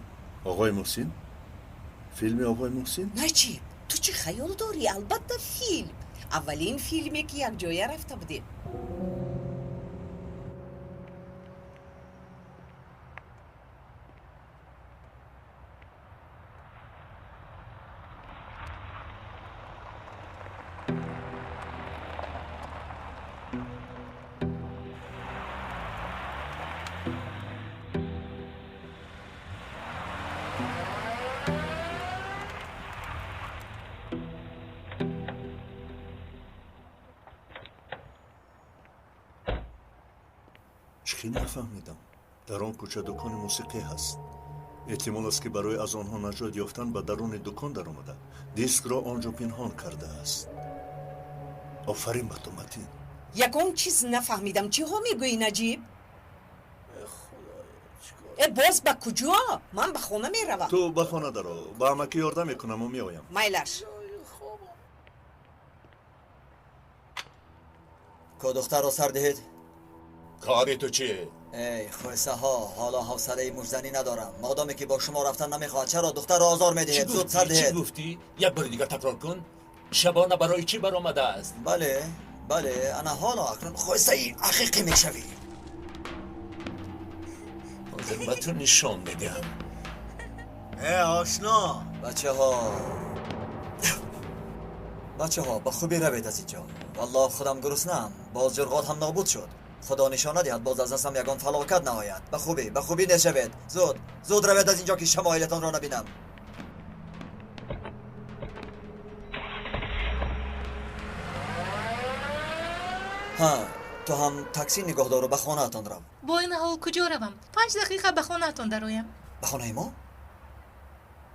Оғои Муҳсин? Филми оғои Муҳсин? Наҷиб, ту чӣ хаёл дорӣ? Албатта филм. Аввалин филме, ки якҷоя рафта будем. Чӣ нафаҳмидам. Дар он кӯча дукони мусиқӣ ҳаст. Эҳтимол аст, ки барои аз онҳо наҷот ёфтан ба даруни дукон даромада, дискро он ҷо пинҳон кардааст. Офарин ба ту, Матин. Ягон чиз нафаҳмидам. Чиҳо мегӯӣ, Наҷиб? Э, боз ба куҷо? Ман ба хона меравам. Ту ба хона даро, ба амакӣ ёрдам мекунаму меоям. Майлаш. Ко духтарро сар диҳед. Кори ту чӣ? Эй хӯсаҳо, ҳоло ҳавсалаи мушзанӣ надорам. Модоме ки бо шумо рафтан намехоҳад, чаро духтарро озор медиҳед? Зуд сар Чӣ диҳед. гуфтӣ? Як бори дигар такрор кун. Шабона барои чӣ баромадааст? Бале, бале, ана ҳоло акнун хоистаи ҳақиқӣ мешавӣ. Ҳозир ба ту нишон медиҳам. Э, ошно! Бачаҳо, бачаҳо, ба хубӣ равед аз инҷо. Валлоҳ, худам гуруснаам. Боз ҷурғот ҳам нобуд шуд. Худо нишон надиҳад, боз аз дастам ягон фалокат наояд. Ба хубӣ, ба хубӣ нешавед. Зуд, зуд равед аз инҷо, ки шамоилатонро набинам. Ҳа, ту ҳам таксӣ нигоҳ дору ба хонаатон рав. Бо ин ҳол куҷо равам? 5 дақиқа ба хонаатон дароям. Ба хонаи мо?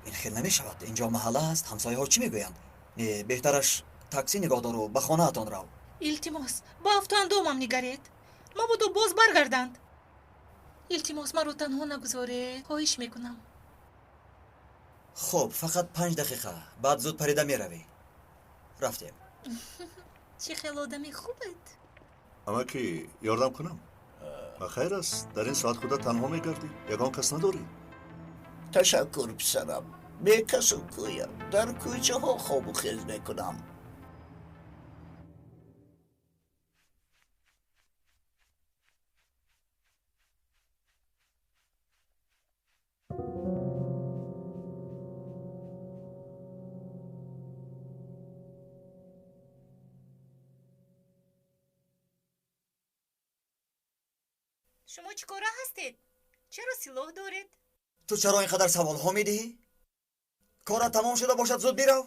Ин хел намешавад. Инҷо маҳалла аст, ҳамсояҳо чӣ мегӯянд? Не, беҳтараш таксӣ нигоҳ дору ба хонаатон рав. Илтимос, ба афту андомам нигаред, мабодо боз баргарданд. Илтимос, маро танҳо нагузоред, хоҳиш мекунам. Хуб, фақат 5 дақиқа, баъд зуд парида меравӣ. Рафтем. Чӣ хел одами хубед! Амаки, ёрдам кунам? Ба хайр аст, дар ин соат худат танҳо мегардӣ, ягон кас надорӣ? Ташаккур, писарам. Бекасу кӯям, дар кӯчаҳо хобу хез мекунам. Шумо чӣ кора ҳастед? Чаро силоҳ доред? Ту чаро ин қадар саволҳо медиҳӣ? Корат тамом шуда бошад, зуд бирав,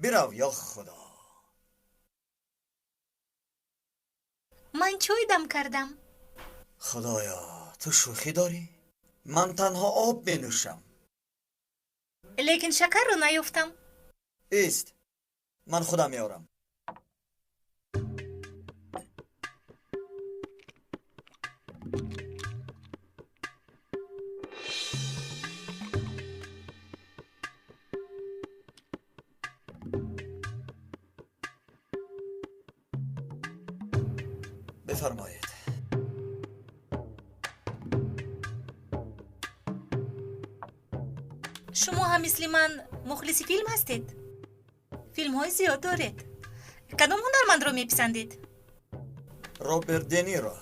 бирав. Ё Худо! Ман чой дам кардам. Худоё, ту шӯхӣ дорӣ? Ман танҳо об менӯшам. Лекин шакарро наёфтам. Ист, ман худам меорам. Бифармоед. Шумо ҳам мисли ман мухлиси филм ҳастед? Филмҳои зиёд доред. Кадом ҳунармандро меписандед? Роберт Дениро.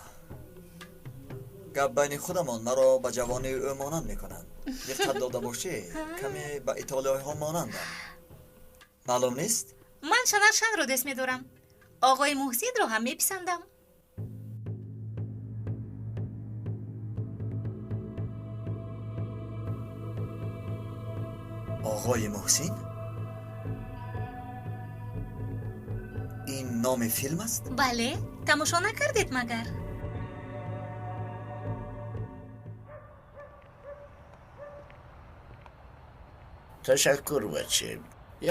Гап байни худамон, маро ба ҷавонии ӯ монанд мекунанд. Диққат дода бошӣ, каме ба итолиёиҳо монандам. Маълум нест? Ман Шанар Шанро дӯст медорам. Оғои Муҳсинро ҳам меписандам. Оғои Муҳсин? Ин номи филм аст? Бале, тамошо накардед магар? Ташаккур, баче.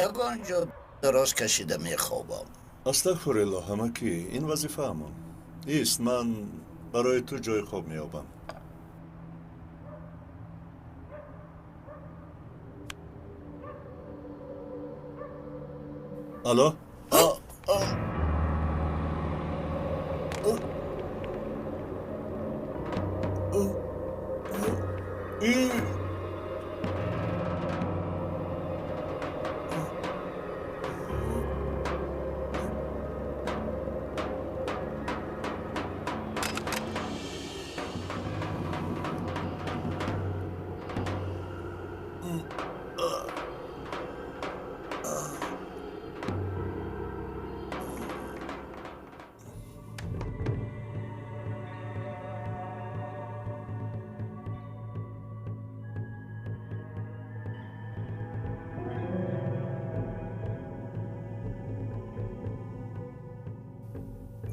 Ягон ҷо дароз кашида мехобам. Астағфируллоҳ, амакӣ, ин вазифаамон ист. Ман барои ту ҷои хоб меёбам. Алло.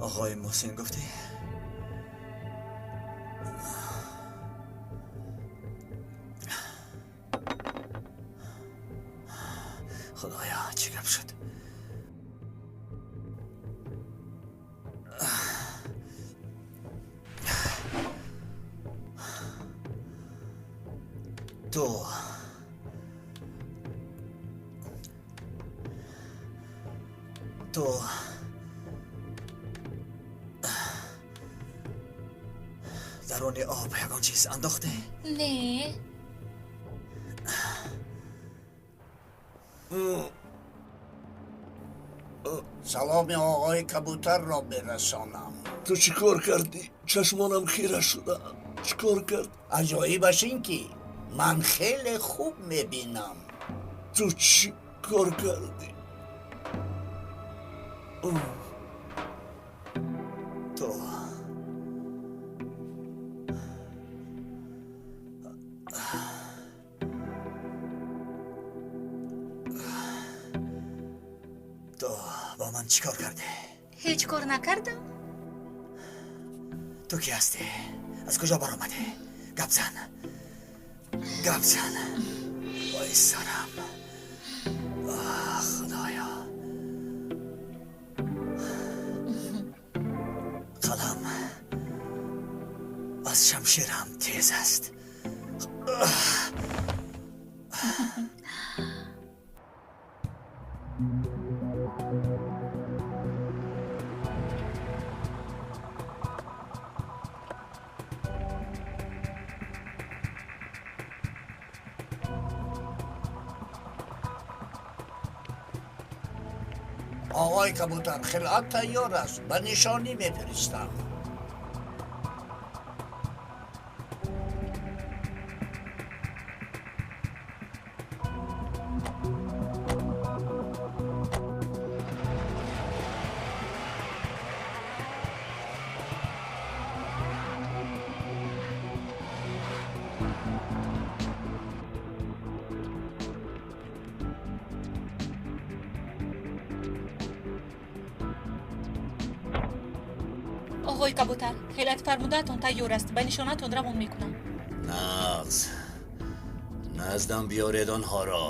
Оғои Муҳсин гуфтӣ? Худоё, чӣ гап шуд? Ту даруни об ягон чиз андохтӣ? Не. Саломи оғои кабутарро бирасонам. Ту чӣ кор кардӣ? Чашмонам хира шудаанд. Чӣ кор кард? Аҷоибаш ин ки ман хеле хуб мебинам. Ту чӣ кор кардӣ? Ту бо ман чӣ кор кардӣ? Ҳеҷ кор накардам. Ту кӣ ҳастӣ? Аз куҷо баромадӣ? Гап зан, гап зан. Вой сарам, худоё. Қалам аз шамшерам тез аст. Оғои кабутар, хилъат тайёр аст, ба нишонӣ мефиристам. Оғои кабутар, хилъати фармудаатон тайёр аст, ба нишонаатон равон мекунам. Нағз, наздам биёред онҳоро.